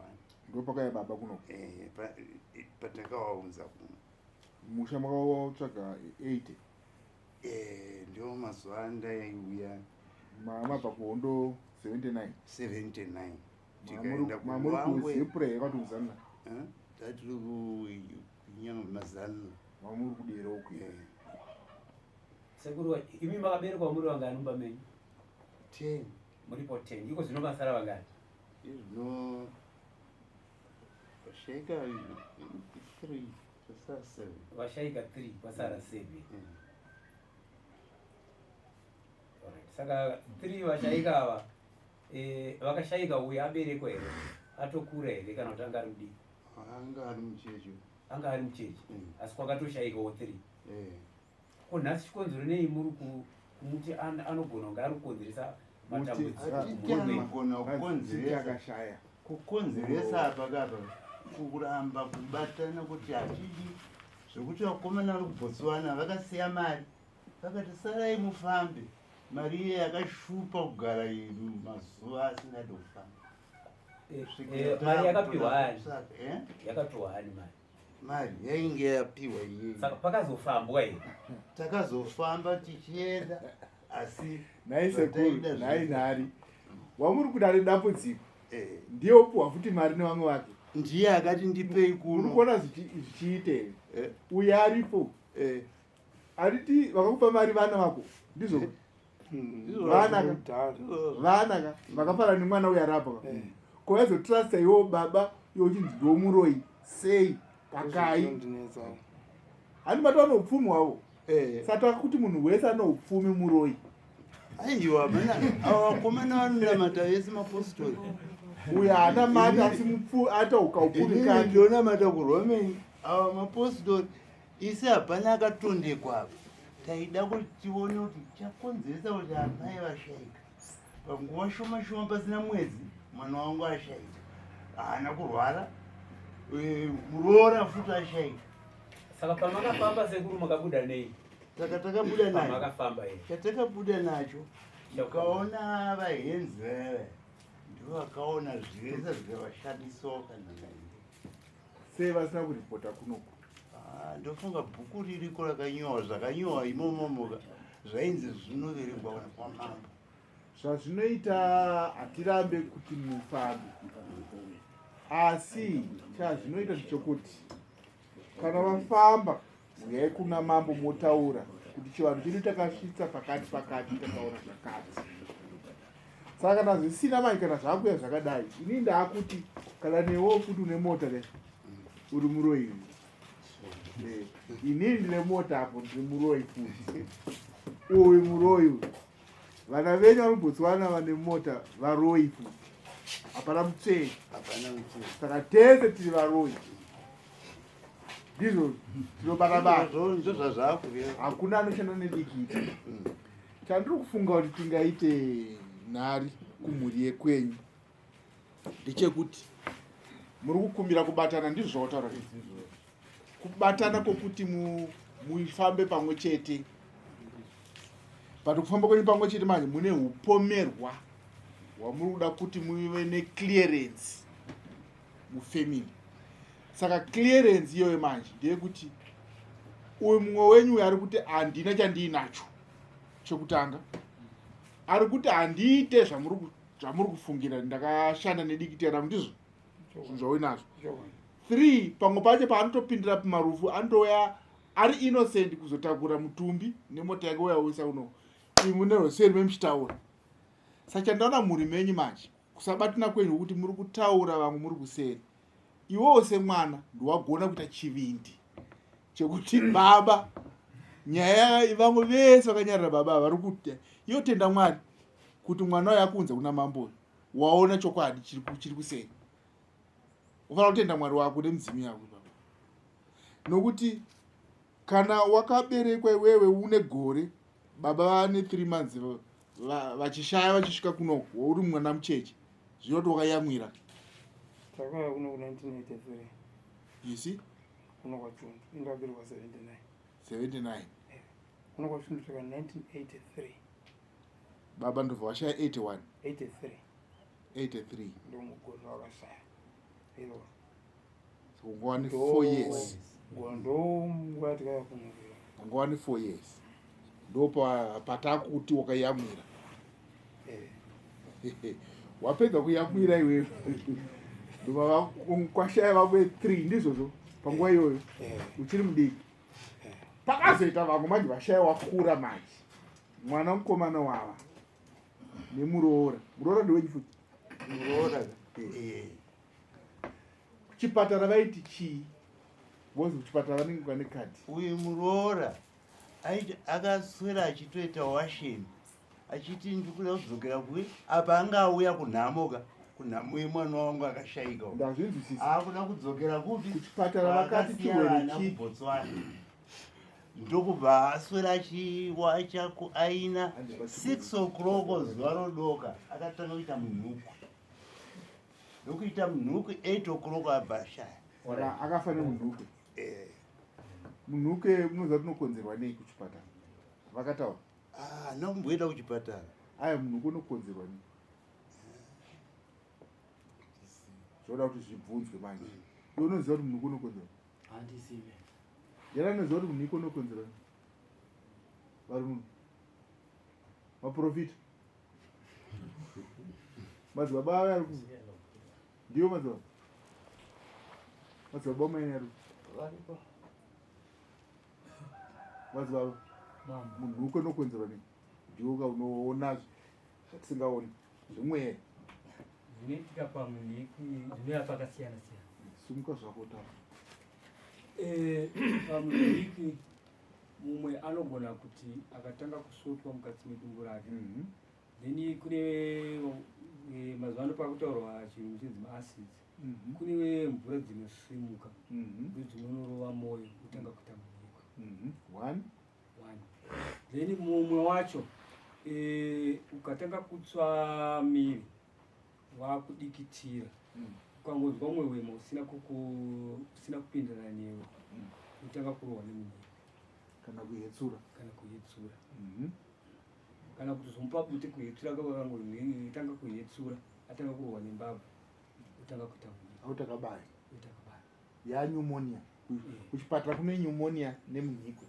Ndopakauya baba kuno? Eh, patakawaunza kuno. Musha makawatsvaga 80? Eh, ndio mazuva andaiuya. Mabva kuhondo 79? 79. Tikaenda mamuri kuZipra yakati kuZanna? Eh, tatiri kunyanga maZanna. Mamuri kudera uku. Eh. Sekuru, imi makaberekwa muri vangani mumba menyu? 10. Muripo 10. Iko zvino masara vangani? Izvino vashaika 3, vasara 7. Vashaika 3, vasara 7. Alright. Saka 3 vashaika ava, vakashaika uyu aberekwa here, atokura here, kana kuti anga ari mudiki? Anga ari mucheche. Anga ari mucheche. Asi kwakatoshaikawo 3. Ko nhasi chikonzero nei muri kumuti anogona kunge ari kukonzeresa matambudziko? Hatiti anogona kukonzeresa. Akashaya. Kukonzeresa apa kapa kuramba kubatana kuti hatidi zvekuti vakomana vari kuBotswana vakasiya mari, vakati sarai mufambe. Mari iye yakashupa kugara mazuva asingadi kufamba. Mari yakapiwa ani? Yakapiwa ani mari? Mari yainge yapiwa iyeyi. Saka pakazofambwa here? Takazofamba tichienda, asi Nhai sekuru, zvataida nhai nhari wamuri kuda ane dambudziko ndiye wopuhwa futi mari nevamwe vake. Ndiye akati ndipei kuno. Uri kuona zvichiite here? Uyo aripo ariti vakakupa mari vana vako, ndizvo? Vana ka, vana ka vakafanana nemwana uyo arapa ka. Ko vaizotrusta iwo baba iwo uchinzi ndomuroyi sei? Kakai handi mati vane upfumi hwavo? Saka kuti munhu wese ane upfumi muroyi? Aiwa, mana ava vakomana vanonamata vese mapostori. Uyo haana mari asi atauka upfumi Inini kake. ndinonamata kuRomeni, ava mapostori. Isi hapana akatondekwa apa. Taida kuti tione kuti chakonzeresa kuti amai vashaika panguva shoma shoma, pasina mwedzi mwana wangu ashaika, haana kurwara. Muroora futi ashaika. Saka pamakafamba sekuru makabuda nei? Saka takabuda nacho. Pamakafamba here? Chatakabuda nacho, ukaona vahenzi vaya ndivo vakaona zvese zvikavashamisawo kana naini. Sei vasina kuripota kunoku? Ah, ndofunga bhuku ririko rakanyorwa zvakanyorwa imomomoka zvainzi zvinoverengwa kwamambo. Zvazvinoita, hatirambe kuti mufambe, asi chazvinoita ndechekuti kana vafamba, uyai kuna mambo motaura kuti chivanhu chedu takasvitsa pakati pakati, takaona zvakati. Saka kana zvisina manje, kana zvakuya zvakadai, ini ndaakuti kana newo futi une mota ke uri muroyi. Inini ndine mota apo, ndiri muroyi futi. Uyu muroyi uyu, vana venyu vari kuBotswana vane mota varoyi futi. Hapana mutsvene. Hapana mutsvene. Saka tese tiri varoyi, ndizvo tinobata bata. Ndizvo zvazvakureva. Hakuna anoshanda nedikiti. Chandiri kufunga kuti tingaite nhari kumhuri yekwenyu ndechekuti muri kukumbira kubatana, ndizvo zvawataura, kubatana kwokuti mufambe pamwe chete. But kufamba kwenyu pamwe chete manje mune upomerwa hwamuri kuda kuti muve neclearance mufamily. Saka clearance iyoyo manje ndeyekuti uyu mumwe wenyu uyu ari kuti handina chandiinacho chekutanga, ari kuti handiite zvamuri kufungira, ndakashanda nedikiti rangu, ndizvo zvinhu zvauinazvo. Three, pamwe pacho paanotopindira pamarufu anotouya ari innocent kuzotakura mutumbi nemota yake uya uisa kuno, imwe nerweseri memuchitaura. Saka chandaona mhuri menyu manje kusabatina kwenyu kuti muri kutaura vamwe muri kuseri. Iwewo semwana ndiwagona kuita chivindi chekuti baba nyaya vamwe vese vakanyarira, baba vari kuti iyo tenda Mwari kuti mwana uyo akunze kuna mambo, waona chokwadi chiri kuseri. Ufanira kutenda Mwari wako nemidzimu yako baba, nokuti kana wakaberekwa iwewe une gore, baba vane 3 months vachishaya, vachisvika kunoko uri mwana mucheche, zvinoti wakayamwira. Takauya kuno ku 1983. You see? Kuno kwaChundu indakaberekwa 79. 79. Kuno kwaChundu taka 1983. Baba ndobva vashaya 81? 83. 83. Ndomugore rakashaya iroro. So nguva ne 4 years. Ndo nguva yatikavafungira. Nguva ne 4 years. Ndo patakuti wakayamwira. Eh. Wapedza kuyamwira iwewe. Ndobva kwashaya vamwe 3 ndizvozvo panguva iyoyo. Eh. Uchiri mudiki. Pakazoita vamwe manje vashaya wakura manje. Mwana mukomana wava nemuroora. Muroora ndewenyu futi. Muroora. Eh. Eh. Kuchipatara vaiti chii? Vozi kuchipatara vanenge vane kadhi. Uyu muroora aiti akaswera achitoita washeni achiti ndikuda kudzokera kui apa anga auya kunhamo ka kunhamo yemwana wangu akashaika uyu. Ndazvinzwisisa. Aakuda kudzokera kupi? Kuchipatara vakati Kwaakasiya chirwere vana chii? kuBotswana. Ndokubva aswera achiwacha kuaina 6 o'clock zuva rodoka akatanga kuita munhuku. Ndokuita munhuku 8 o'clock abva ashaya. Saka akafa nemunhukwe. Eh. Munhukwe munoziva kuti unokonzerwa nei kuchipatara? Vakataura. Ah, handina kumboenda kuchipatara. Aya munhukwe unokonzerwa nei? Zvoda kuti zvibvunzwe manje. Iwe unoziva kuti munhukwe unokonzerwa? Handizive. Yari anoziva kuti munhukwe unokonzerwa nei? Vari muno. Maprofita. Madzibaba aya ari ku. Ndiwo madzibaba. Madzibaba maini ari ku. Varipo. Madzibaba. Munhuko unokonzerwa nei? Ndiwo ka unoona zvatisingaoni. Zvimwe Zvinoitika pamunhu zvinouya pakasiyana siyana. Simuka zvako taura. Pamunhiki mumwe anogona kuti akatanga kusvotwa mukati medumbu rake. Then kune mazuva ano pakutaurwa chinhu chinzi maacids. Kune mvura dzinosimuka. Ndodzinonorova moyo kutanga kuita munhikwi. One. One. Then mumwe wacho ukatanga kutsva miri wakudikitira. Ukangonzwa umwe wema usina kupindirana newe. Utanga kurohwa nemunhikwi. Kana kuhetsura. Kana kuhetsura. Kana kutozomupa bute kuhetsura tanga kuhetsura, atanga kurohwa nembabvu, utanga kuita munhikwi. Autakabaya. Autakabaya. Ya pneumonia. Kuchipatara kune pneumonia nemunhikwi.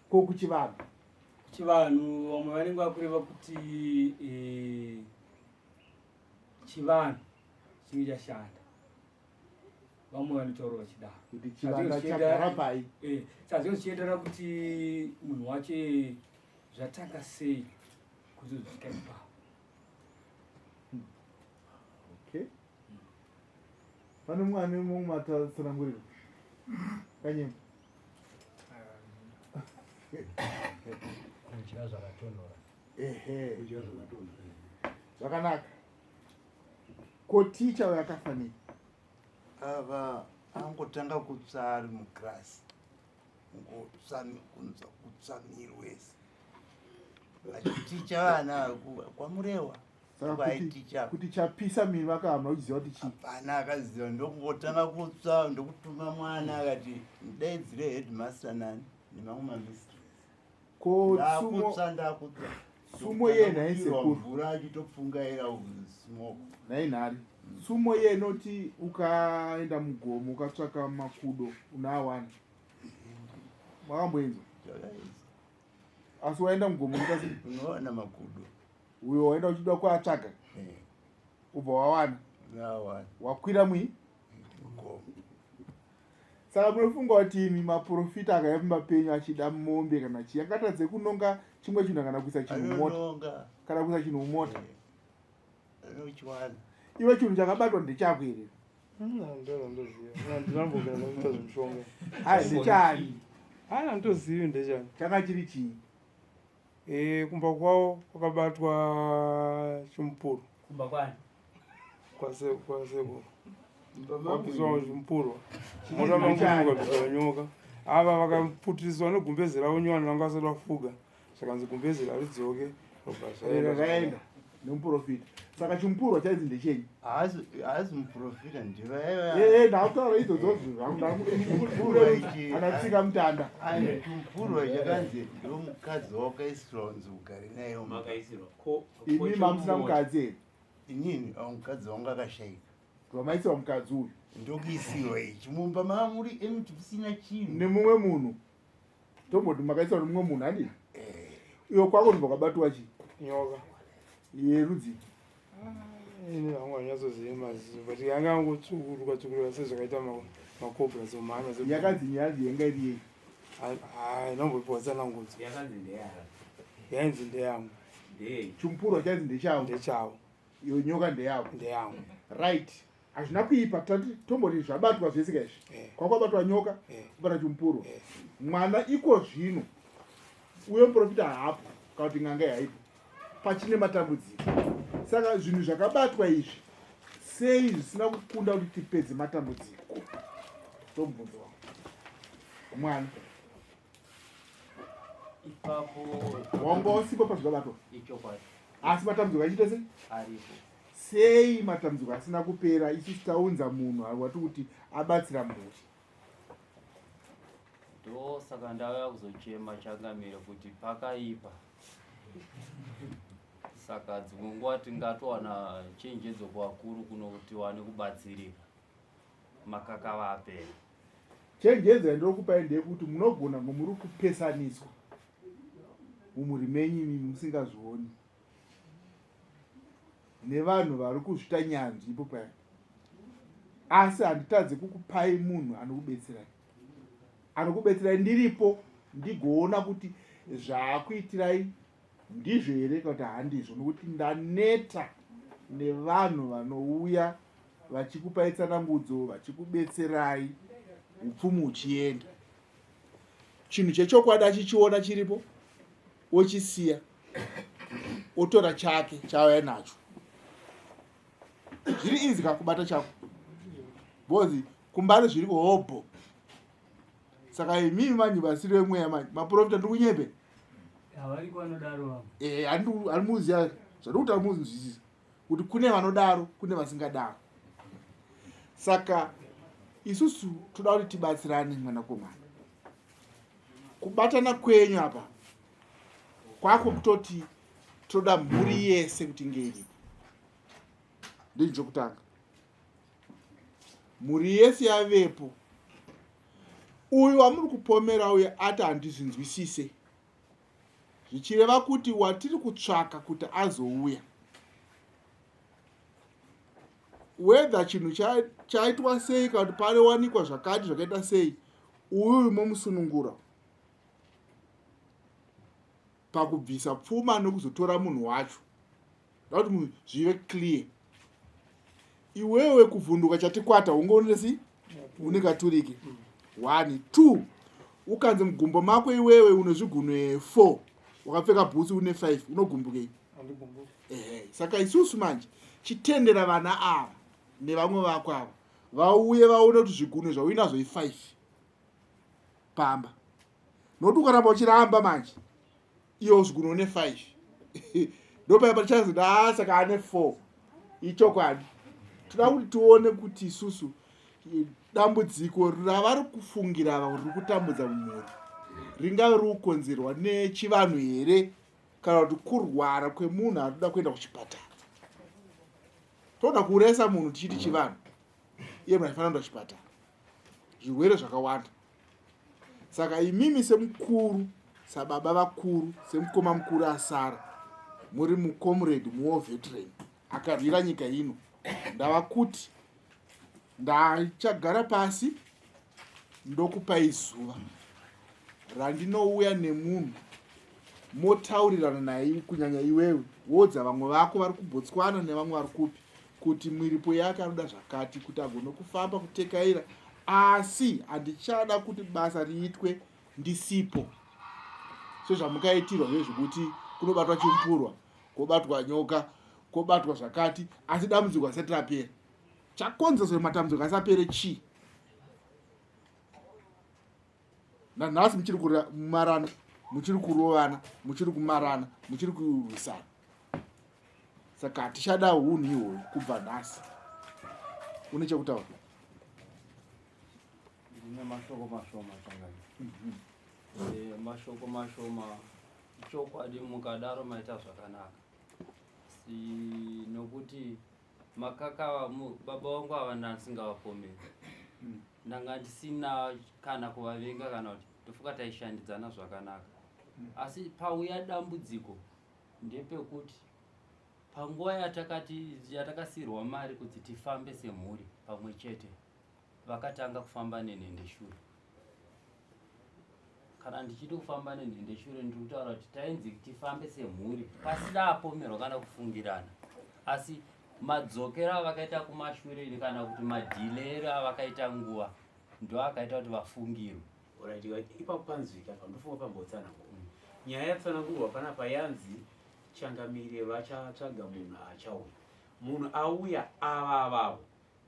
Ko kuchivanhu? Kuchivanhu vamwe vanenge vakureva kuti chivanhu chinenge chashanda. Vamwe vanotaura vachidaro. Kuti chivanhu chagara pai? Saka zvinenge zvichienderana kuti munhu wacho zvatanga sei kuzosvika ipapo. Okay. Pane mumwe ane mumwe matatsananguriro? Kanyemba. Kudya zvakatonhora. Ehe. Kudya zvakatonhora. Zvakanaka. Ko ticha uyo akafa nei? Ava angotanga kutsva ari mukirasi. Kungotsva kunzwa kutsva miri wese. Vachiticha vana kwaMurewa. Saka Vaiticha. kuti chapisa miri vakahamuna uchiziva kuti chii? Hapana akaziva, ndokungotanga kutsva ndokutuma mwana akati ndaidzire headmaster nani nemamwe mamistress. Ko Ndakutsva, ndakutsva. Tsumo iye nhai Ndokutanga sekuru. Mvura achitopfungaira smoke. Nhai nhari. Tsumo iye inoti ukaenda mugomo ukatsvaka makudo unoawana. Makamboinzwa? Asi waenda mugomo ukasi unowana makudo. Uyo waenda uchida kuatsvaga. Ubva wawana. Unoawana. Wakwira mui? Mugomo. Saka munofunga kuti imi maprofita akauya pamba penyu achida mombe kana chii angatadze kunonga chimwe chinhu kana kuisa chinhu mumota? Anononga. Kana kuisa chinhu mumota. Anochiwana. Iwe chinhu chakabatwa ndechako here? Ndinoziva. Ndinambogara ndakuita zvemushonga. Hai, ndechani? Hai, handitozivi ndechani. Changa chiri chii? Kumba kwavo kwakabatwa chimupuro. Kumba kwani? Kwasekuru. Mumba Wabviswa chimupuro. Chimupuro Mota mangu chani? mukabviswa nyoka. Ava vakaputiriswa negumbeze ravo nyowani vanga vasati vafuga. Zvakanzi gumbeze haridzoke. Robva zvaenda. Raenda nemuprofita. Saka chimupuro chainzi ndechenyi? Haasi muprofita ndiva. Ndakutaura idzodzo anatsika mutanda. Chimupurwa chakanzi ndomukadzi wakaisirwa kunzi ugare naye. Makaisirwa. Ko Imi mamusina mukadzi here? Inini awo mukadzi wangu akashaika. Vamaisiwa mukadzi uyu. Ndokuisiwa ichi mumba mamuri empty musina chinhu. Nemumwe munhu. Tomboti makaisiwa nemumwe munhu handii? Eh. Iyo kwako ndobva kwabatwa chii? Nyoka. Yerudzi. Ah, ini hangu handinyatsozii maziso but yanga yangotsvukuruka tsvukuruka sezvakaita makobra dzomhanya. Yakanzi nyanzi yanga iri yei? Haina kumbopiwa tsanangudzo. Yakanzi ndeyavo. Yainzi ndeyangu. Ndei? Chimupurwa chainzi ndechavo. Ndechavo. Iyo nyoka ndeyavo. Ndeyangu. Right. Hazvina kuipa tati tomboti zvabatwa zvese ka izvi. Kwakwabatwa nyoka, kubata chimupurwa. Mwana iko zvino uyo muprofita haapo kana kuti n'anga haipo. Pachine matambudziko. Saka zvinhu zvakabatwa izvi sei zvisina kukunda kuti tipedze matambudziko? Ndomubvunzo wangu. Mwana. Ipapo wanga usipo pazvakabatwa. Ichokwadi. Asi matambudziko achiita sei? Aripo. Sei matambudziko asina kupera isusu taunza munhu wati kuti abatsira mhuri? Ndosaka ndauya kuzochema changamire kuti pakaipa. Saka dzimwe nguva tingatowana chenjedzo kuvakuru kuno kuti tiwane kubatsirika. Makakava apera. Chenjedzo yandinokupai ndeyekuti munogona kunge muri kupesaniswa mumhuri menyu imi musingazvioni nevanhu vari kuzvita nyanzvi ipo paya, asi handitadze kukupai munhu anokubetserai. Anokubetserai ndiripo ndigoona kuti zvaakuitirai ndizvo here kana kuti handizvo, nokuti ndaneta nevanhu vanouya vachikupai tsanangudzo vachikubetserai upfumi huchienda. Chinhu chechokwadi achichiona chiripo ochisiya otora chake chaauya nacho. Zviri easy kakubata chako because kumbare zviri hobho. Saka imimi manje vasiri vemweya manje maprofita ndiri kunyepe. Havariko vanodaro vamwe. Handimuziva zvandiri kuti amunzwisisa kuti kune vanodaro kune vasingadaro. Saka isusu toda kuti tibatsirane mwanakomana. Kubatana kwenyu apa kwako kutoti toda mhuri yese kuti inge iripo. Ndinhu chokutanga. Mhuri yese yavepo. Uyu wamuri kupomera uyu ati handizvinzwisise. Zvichireva kuti watiri kutsvaka kuti azouya. Whether chinhu chaitwa sei kana kuti parewanikwa zvakati zvakaita sei, uyu momusunungura pakubvisa pfuma nekuzotora munhu wacho. Nda kuti zvive clear. Iwewe kuvhunduka chatikwata unge si une katurike. 1 2 ukanzi mugumbo mako iwewe une zvigunwe 4 wakapfeka bhutsu une 5 unogumbukei? Ehe, saka isusu manje chitendera vana ava nevamwe vako ava vauye vaone kuti zvigunwe zvauinazvo i5 pamba. Nokuti ukaramba uchiramba manje iyo zvigunwe une 5 ndopaya patichanzi daa saka ane 4. Ichokwadi. Toda kuti tione kuti isusu dambudziko ravari kufungira ava riri kutambudza mumhuri ringave riri kukonzerwa nechivanhu here kana kuti kurwara kwemunhu ari kuda kuenda kuchipatara. Toda kuurayisa munhu tichiti chivanhu, iye munhu aifanira kuenda kuchipatara. Zvirwere zvakawanda. Saka imimi semukuru, sababa vakuru, semukoma mukuru asara, muri mucomrade, muwar veteran akarwira nyika ino, ndava kuti ndachagara pasi ndokupai zuva randinouya nemunhu motaurirana naye, kunyanya iwewe wodza vamwe vako vari kuBotswana nevamwe vari kupi, kuti mwiripo yake anoda zvakati kuti agone kufamba kutekaira, asi handichada kuti basa riitwe ndisipo sezvamukaitirwa zvezvekuti kunobatwa chimupurwa, kobatwa nyoka, kobatwa zvakati, asi dambudziko risati rapera. Chakonzeresa kuti matambudziko asapere chii? Nanhasi muchiri kumarana, muchiri kurovana, muchiri kumarana, muchiri kurwisana. Saka hatichada hunhu ihwohwo kubva nhasi. Une chekutaura? Ndine mashoko mashoma changamire. Mashoko mashoma, chokwadi mukadaro maita zvakanaka. Nokuti makaka baba vangu ava ndasingavapomeri. Ndanga ndisina kana kuvavenga kana kuti ndofunga taishandidzana zvakanaka. Asi pauya dambudziko ndepekuti panguva yatakati yatakasiirwa mari kuti tifambe semhuri pamwe chete, vakatanga kufamba nenhendeshure. Kana ndichiti kufamba nenhendeshure, ndiri kutaura kuti tainzi tifambe semhuri pasina apomerwa kana kufungirana, asi madzokero avakaita kumashure kana kuti madhilero avakaita nguva ndo akaita kuti vafungirwe. Alright, ipapo panzwika pa ndofunga pambotsanangurwa. Nyaya yatsanangurwa panapa yanzi changamire vachatsvaga munhu achauya. Munhu auya ava avavo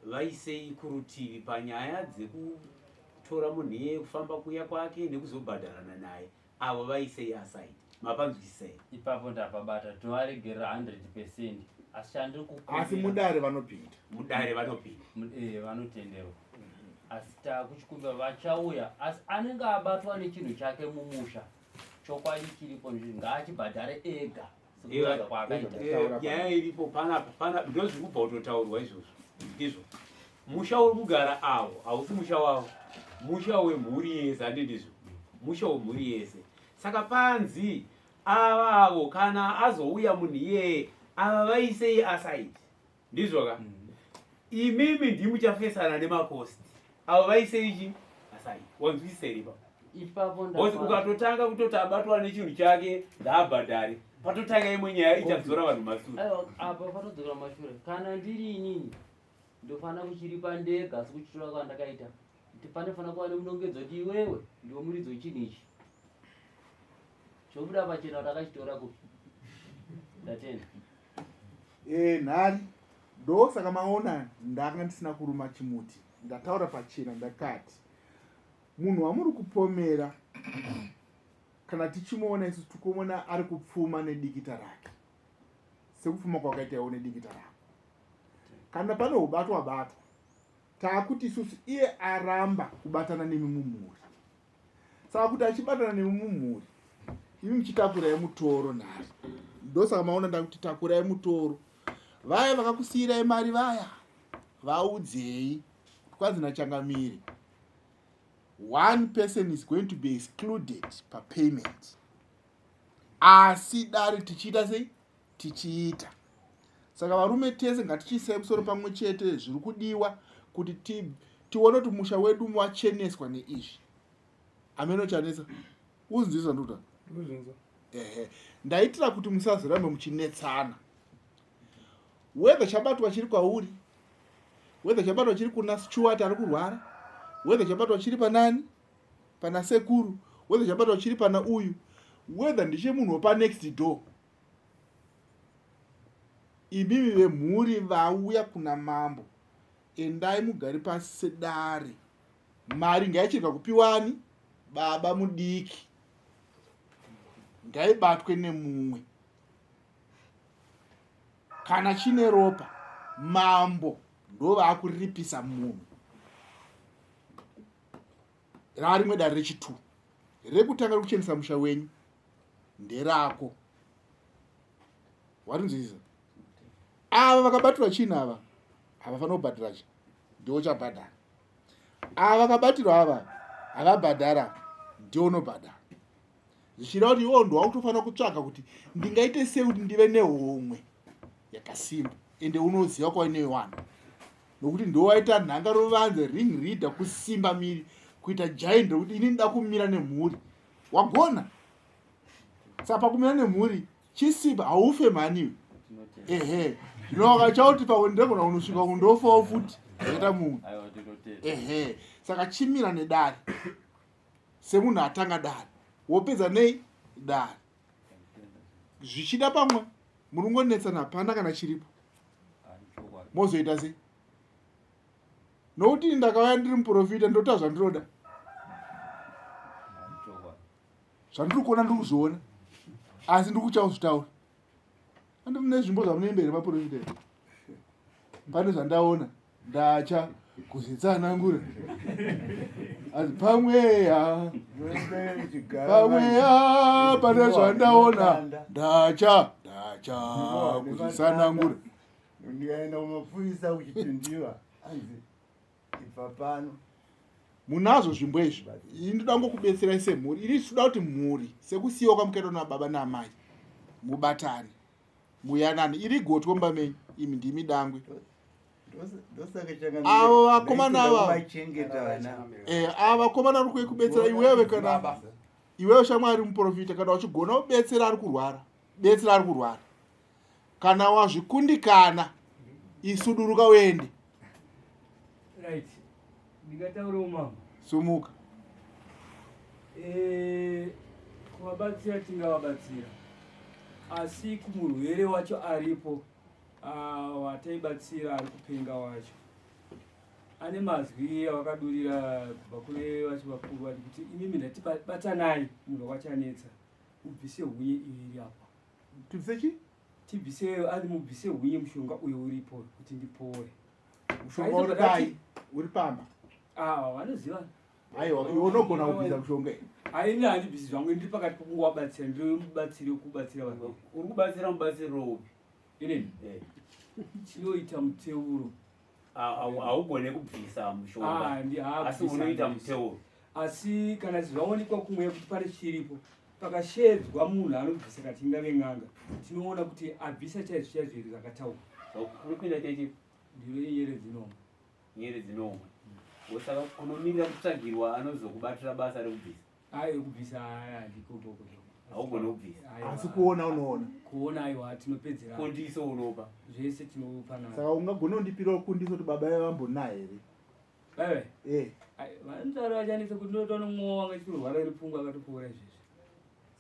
vaisei kurutivi panyaya dzekutora munhu iyeye, kufamba kuya kwake nekuzobhadharana naye, avo vaisei aside. Mapanzwisisa here? Ipapo ndapabata, tinovaregerera 100%, asi chandiri kukumbira- Asi mudare vanopinda. Mudare vanopinda. Vanotenderwa, asi takuchikumbira vachauya, asi anenge abatwa nechinhu chake mumusha, chokwadi chiripo ngaachibhadhare ega sekutaura kwaakaita. Nyaya iripo panapa pana ndozviri kubva kutotaurwa izvozvo. Ndizvo musha uri kugara avo hausi musha wavo, musha wemhuri yese, handi ndizvo? Musha wemhuri yese. Saka panzi ava avo kana azouya munhu iyeye, ava vaisei aside, ndizvo ka? Imimi ndimuchafesana nemakosti, avo vaisei chi aside. Wanzwisisa here ipapo? Ipapo Because ukatotanga kutoti abatwa nechinhu chake ngaabhadhare, patotanga imwe nyaya ichadzora vanhu masure. Aiwa, apa patodzokera mashure. Kana ndiri inini ndofanira kuchiripa ndega, asi kuchitora kwandakaita kuti panofanira kuva nemunongedzo kuti iwewe ndiwe muridzi wechinhu ichi, chobuda pachena kuti akachitora kupi. Ndatenda. Nhari ndosaka maona ndanga ndisina kuruma chimuti, ndataura pachena, ndakati munhu wamuri kupomera kana tichimuona isu tikuona ari kupfuma nedikita rake sekupfuma kwakaita iwo nedikita rako. Kana pane ubatwa batwa, taakuti isusu iye aramba kubatana nemi mumhuri, saka kuti achibatana nemi mumhuri imi muchitakurai mutoro. Nhari ndosaka maona ndakuti takurai mutoro. Vaya vakakusiyirai mari vaya, vaudzei kuti kwanzi nachangamire one person is going to be excluded papayment, asi dare tichiita sei tichiita. Saka varume tese ngatichiisai musoro pamwe chete, zviri kudiwa kuti tione kuti musha wedu wacheneswa neizvi. Ameno chanetsa uzinzwisa ndokuta. Ndikuzvinzwa. Ehe, ndaitira kuti musazorambe muchinetsana, whether chabatwa chiri kwauri, whether chabatwa chiri kuna Stuart ari kurwara, whether chabatwa chiri panani pana sekuru, whether chabatwa chiri pana uyu, whether ndechemunhu wepanext door. Imimi vemhuri vauya kuna mambo, endai mugare pasi sedare. Mari ngaichirega kupiwani baba mudiki, ngaibatwe nemumwe kana chine ropa. Mambo ndo vaakuripisa munhu. Rarimwe dare rechitu rekutanga rekuchenesa musha wenyu nderako. Warinzwisisa? Ava vakabatirwa chinhu ava havafanira kubhadhara chi ndiwo chabhadhara. Ava vakabatirwa ava havabhadhara, ndiwo unobhadhara, zvichireva kuti iwo ndo wakutofanira kutsvaga kuti ndingaite sei kuti ndive nehomwe yakasimba. Ende unoziva kwainoiwana nokuti ndowaita nhanga ruvanze, ring reader, kusimba miri kuita giant rekuti ini ndida kumira nemhuri. Wagona. Saka pakumira nemhuri chisimba, haufe mhaniwe. Ehe, zvino wakachauti pamwe ndogona kunosvika kundofawo futi zvakaita mumwe. Aiwa, tinotenda. Ehe, saka chimira nedare semunhu atanga dare, wopedza nei dare. Zvichida pamwe muri kungonetsana, hapana kana chiripo, mozoita sei? Nokuti ndakauya ndiri muprofita, ndota zvandinoda, zvandiri kuona ndiri kuzviona, asi ndiri kutya kuzvitaura. Andi mune zvimbo zvamunoimba here maprofita here? Pane zvandaona ndacha kuzvitsanangura, asi pamweya pamweya pane zvandaona ndacha. Cha kuzvisanangura. Ndikaenda kumapurisa kuchitundiwa anzi ibva pano. Munazvo zvimbo izvi. Ini ndoda ngokubetserai semhuri. Ini tinoda kuti mhuri sekusiyiwa kwamukaitwa nababa naamai mubatane muyanane. Iri gotwe mumba menyu imi ndimi dangwe. Avo vakomana ava eh, ava vakomana vari kubetsera iwewe kana iwewe shamwari muprofita kana uchigona kubetsera ari kurwara betsera ari kurwara kana wazvikundikana isuduruka uende right ndingataurewo mama sumuka eh, kuvabatsira tingavabatsira asi kumurwere wacho aripo ah, wataibatsira ari kupenga wacho ane mazwi awakadurira kubva kune vacho vakuru vati kuti imimi ndati batanai munhu wachanetsa ubvise hunye iri apa tibvise chi tibvise ari mubvise hunye mushonga uyo uripo kuti ndipore mushonga uri pai uri pamba ah vanoziva aiwa iwe unogona kubvisa mushonga iyi aini handibvisi zvangu ndiri pakati pokungovabatsira ndiri mubatsiri wekubatsira vanhu uri kubatsira mubatsiriro upi inini eh. tinoita muteuro haugone kubvisa mushonga ah, asi unoita muteuro asi kana zvaonekwa kumweya kuti pane chiripo pakasheedzwa munhu anobvisa kati ingave n'anga tinoona kuti abvisa chaizvo chaizvo here zvakataurwa unopinda chechi ndiro yenyere dzinomwe nyere dzinomwe saka unomirira kutsvagirwa anozokubatira basa rekubvisa ayo kubvisa aya ndikoboko haugone kubvisa asi kuona unoona kuona aiwa tinopedzera kundiso unopa zvese tinopanana saka ungagona kundipirawo kundiso kuti baba vaya vambonaa here baiwe eh vanotaura vachanetsa kuti ndinotoona mumwe wanga chitorwara nepfungwa akatopora izvezvi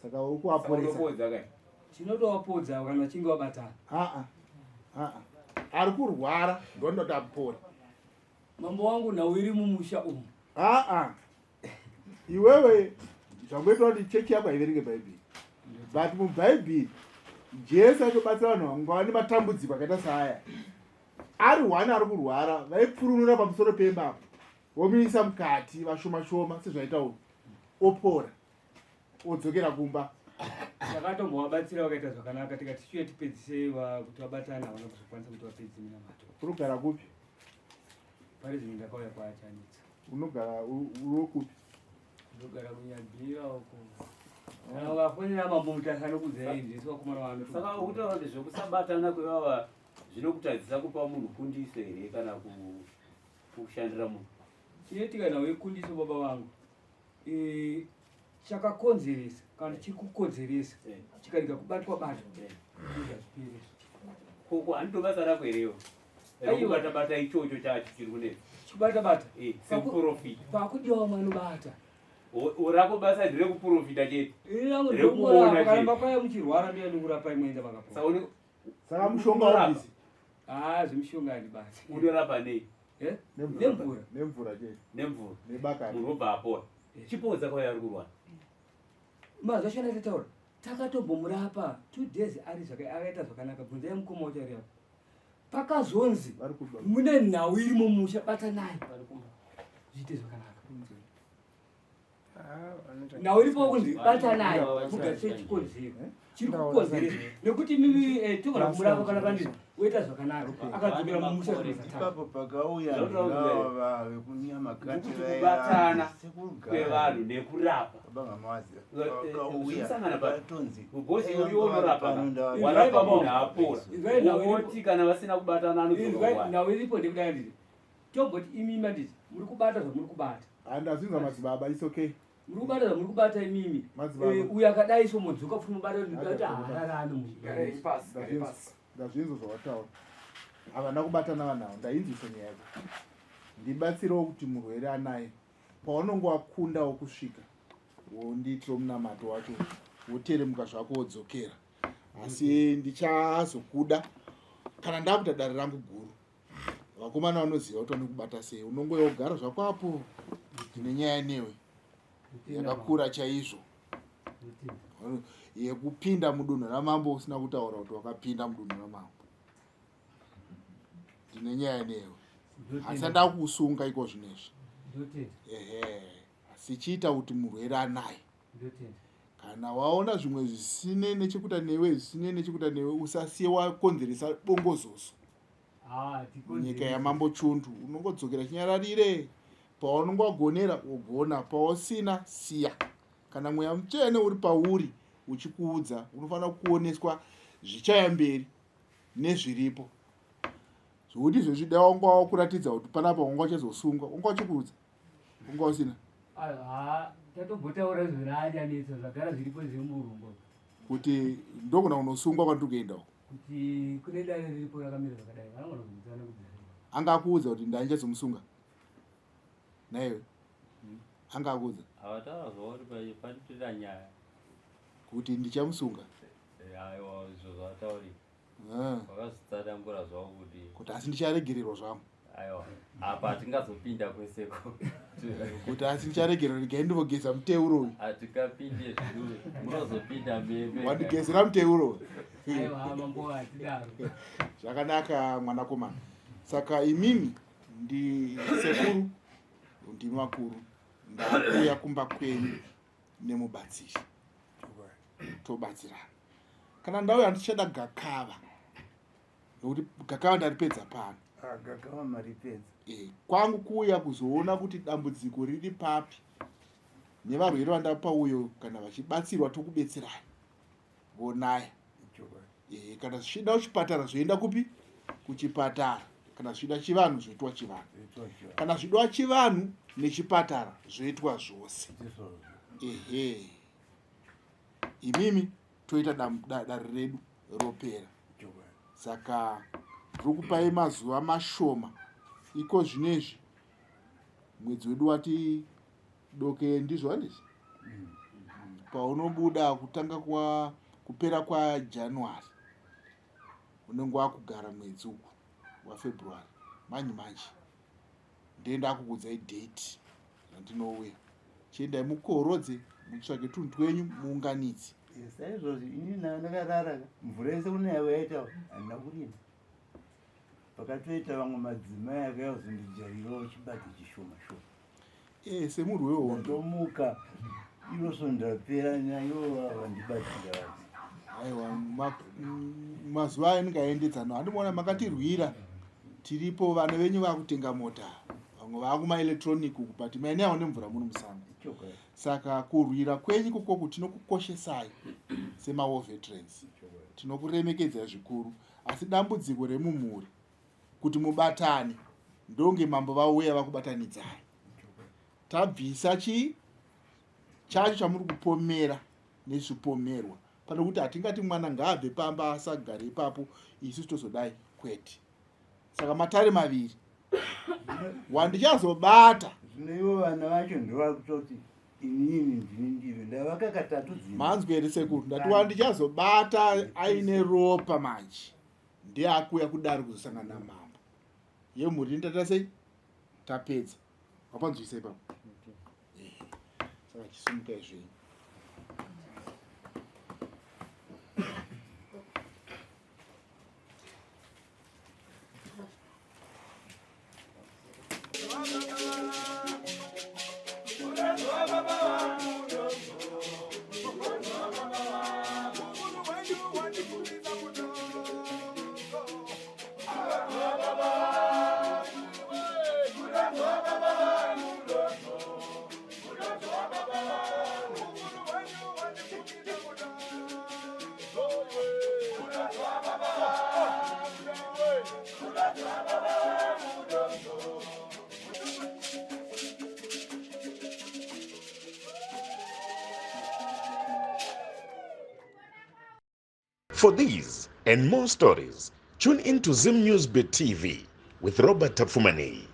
saka uri kuvaporesa unopodza kai tinotowapodza kana vachinge vabatana aa aa ari kurwara ndonoti apore mambo wangu nhau iri mumusha umu aa iwewe zvangoitwa kuti chechi yako haiverenge bhaibheri but mubhaibheri jesu aitobatsira vanhu vanga vane matambudziko akaita saaya ari one ari kurwara vaipfurunura pamusoro pemba apo vomuisa mukati vashoma shoma sezvaita uyu opora odzokera kumba takatombovabatsira vakaita zvakanaka tikati shuye tipedzise kuti vabatane havana kuzokwanisa kuti vapedze minamato unogara kupi pari zvino ndakauya kwaachanitsa unogara uri kupi ndogara kunyabhira uko kana ukafonera mambo mutasa anokudzai ndisi vakomana vano saka ukutaura kuti zvekusabatana kwevava zvinokutadzisa kupa munhu kundiso here kana kushandira munhu chinoitika nhau yekundiso baba vangu e, chakakonzeresa kana chiri kukonzeresa eh. chikarega kubatwa batwa eh. zvazvipere koko handito basa rako hereyo rekubata bata ichocho chacho chiri kunetsa chikubata bata eh, sekuprofita pakudiwa vamwe anobata rako basa nderekuprofita chete rekuona kwaya muchirwara ndiya ndikurapai moenda makapora saka mushonga wabvisi ah zvemushonga handibati unorapa nei eh? nemvura nemvura chete nemvura nebakati munhu obva apora eh. chipodza kwauya ari kurwara mazwa shona tataura takatombomurapa two days ari akaita zvakanaka bvunzai mukoma wacho ari apo pakazonzi mune nhau iri mumusha batanai zviite zvakanaka Ah, nhau iripo kunzi batanai mugarise chikonzero chiri kukonzeresa nekuti mimi eh, togona kumurapa kana pandii woita zvakanaka akadzokera mumusha ipapo pakauya ava vekunyamakati kubatana kwevanhu nekurapa vakauya vatonzi gozi uyu unorapa warapa munhu apora woti kana vasina kubatana anodzoka nhau iripo ndekudai ndiri tomboti imi manditi muri kubata zvamuri kubata handazvinzwa madzibaba its okay muri kubata zvamuri kubata imimi eh, uyo akadai so modzoka futi mobata kuti haararami ndazvinzwa zvawataura havana kubatana vanhu avo ndainzwisa nyaya yako ndibatsirewo kuti murwere anaye paunonge wakundawo kusvika wondiitiro munamato wacho woteremuka zvako wodzokera asi ndichazokuda kana ndakuita dare rangu guru vakomana vanoziva kuti vanokubata sei unongouya kugara zvako apo ndine nyaya newe yakakura chaizvo yekupinda mudunhu ramambo usina kutaura kuti wakapinda mudunhu ramambo ndine nyaya newe asi andakusunga iko zvinezvi ehe asi chiita kuti murwere anaye Kana waona zvimwe zvisine nechekuita newe, zvisine nechekuita newe, usasiye wakonzeresa bongozozo. Ah, Nyika yaMambo Chundu unongodzokera chinyararire. Paunonge wagonera wogona, pausina siya. Kana mweya mutsvene uri pauri uchikuudza, unofanira kuoneswa zvichaya mberi nezviripo. Zvekuti izvezvi dai wanga wakuratidza kuti panapa wanga uchazosungwa, wanga uchikuudza, wanga usina. Aiwa, tatombotaura izvo zvagara zviripo zviri murungo. Kuti ndogona kunosungwa kwandiri kuenda uko. Kuti kune dare riripo rakamira zvakadai, vanogona kuudzana kuti anga akuudza kuti ndaichazomusunga naiwe anga akuudza. Havataura zvavo kuti panotoita nyaya kuti ndichamusunga. Aiwa, izvo zvavataurika. Vakazvitsanangura zvavo kuti kuti asi ndicharegererwa zvangu. Aiwa, apa hatingazopinda kweseko. Kuti asi ndicharegererwa, regai ndivogeza muteuro uyu. Hatingapinde zvidu, munozopinda meme. Wandigezera muteuro uyu. Aiwa, mambo hatidaro. Zvakanaka mwanakomana. Saka imimi ndi sekuru, ndimi vakuru, ndakuuya kumba kwenyu nemubatsiri, tobatsirana. Kana ndauya handichada gakava, nokuti gakava ndaripedza pano. Ah, gakava maripedza. Kwangu kuuya kuzoona kuti dambudziko riri papi nevarwere vandapa uyo, kana vachibatsirwa tokubetserai vonaya. Kana zvichienda kuchipatara zvoenda kupi? Kuchipatara. Kana zvichida chivanhu zvoitwa chivanhu, kana zvidiwa chivanhu nechipatara zvoitwa zvose. Ehe, imimi toita dare redu ropera. Saka ndiri kupai mazuva mashoma iko zvinezvi, mwedzi wedu wati doke, ndizvo handizvo? Paunobuda kutanga kwa kupera kwaJanuary unenge wakugara mwedzi uku waFebruary manje manje ndiye ndakukudzai date randinouya. Chiendai mukorodze, mutsvage tunhu twenyu muunganidze. Saizvozvi ini ndakarara, mvura yese kunaya yaita, handina kurima. Pakatoita vamwe madzimai akauya kuzondijarirawo chibage chishoma shoma. Semurwi wehondo. Ndomuka iro svondo rapera, naivo vandibatsira vati. Aiwa, mazuva ayo ndingaendedzana handimuona makatirwira tiripo. Vana venyu vakutenga mota, vamwe vakumaelectronic uku, but maineawo nemvura muri musango. Saka kurwira kwenyu ikokoku tinokukoshesai semawar veterans, tinokuremekedzai zvikuru. Asi dambudziko remumhuri kuti mubatane, ndonge mambo vauya vakubatanidzai, tabvisa chii chacho chamuri kupomera nezvipomerwa pane kuti hatingati mwana ngaabve pamba asagare ipapo, isu tozodai, kwete. Saka matare maviri wandichazobata. Zvino ivo vana vacho ndovakutoti inini ndini ndive ndavaka katatu dzimba. Manzwi here sekuru? Ndati wandichazobata aine ropa manje ndiye akuuya kudare kuzosangana namambo yemhuri. Ndata sei tapedza, wapanzwisa ipapo. Saka chisumukai zvenyu. For these and more stories, tune in to Zim News Bit TV with Robert Tapfumaneyi.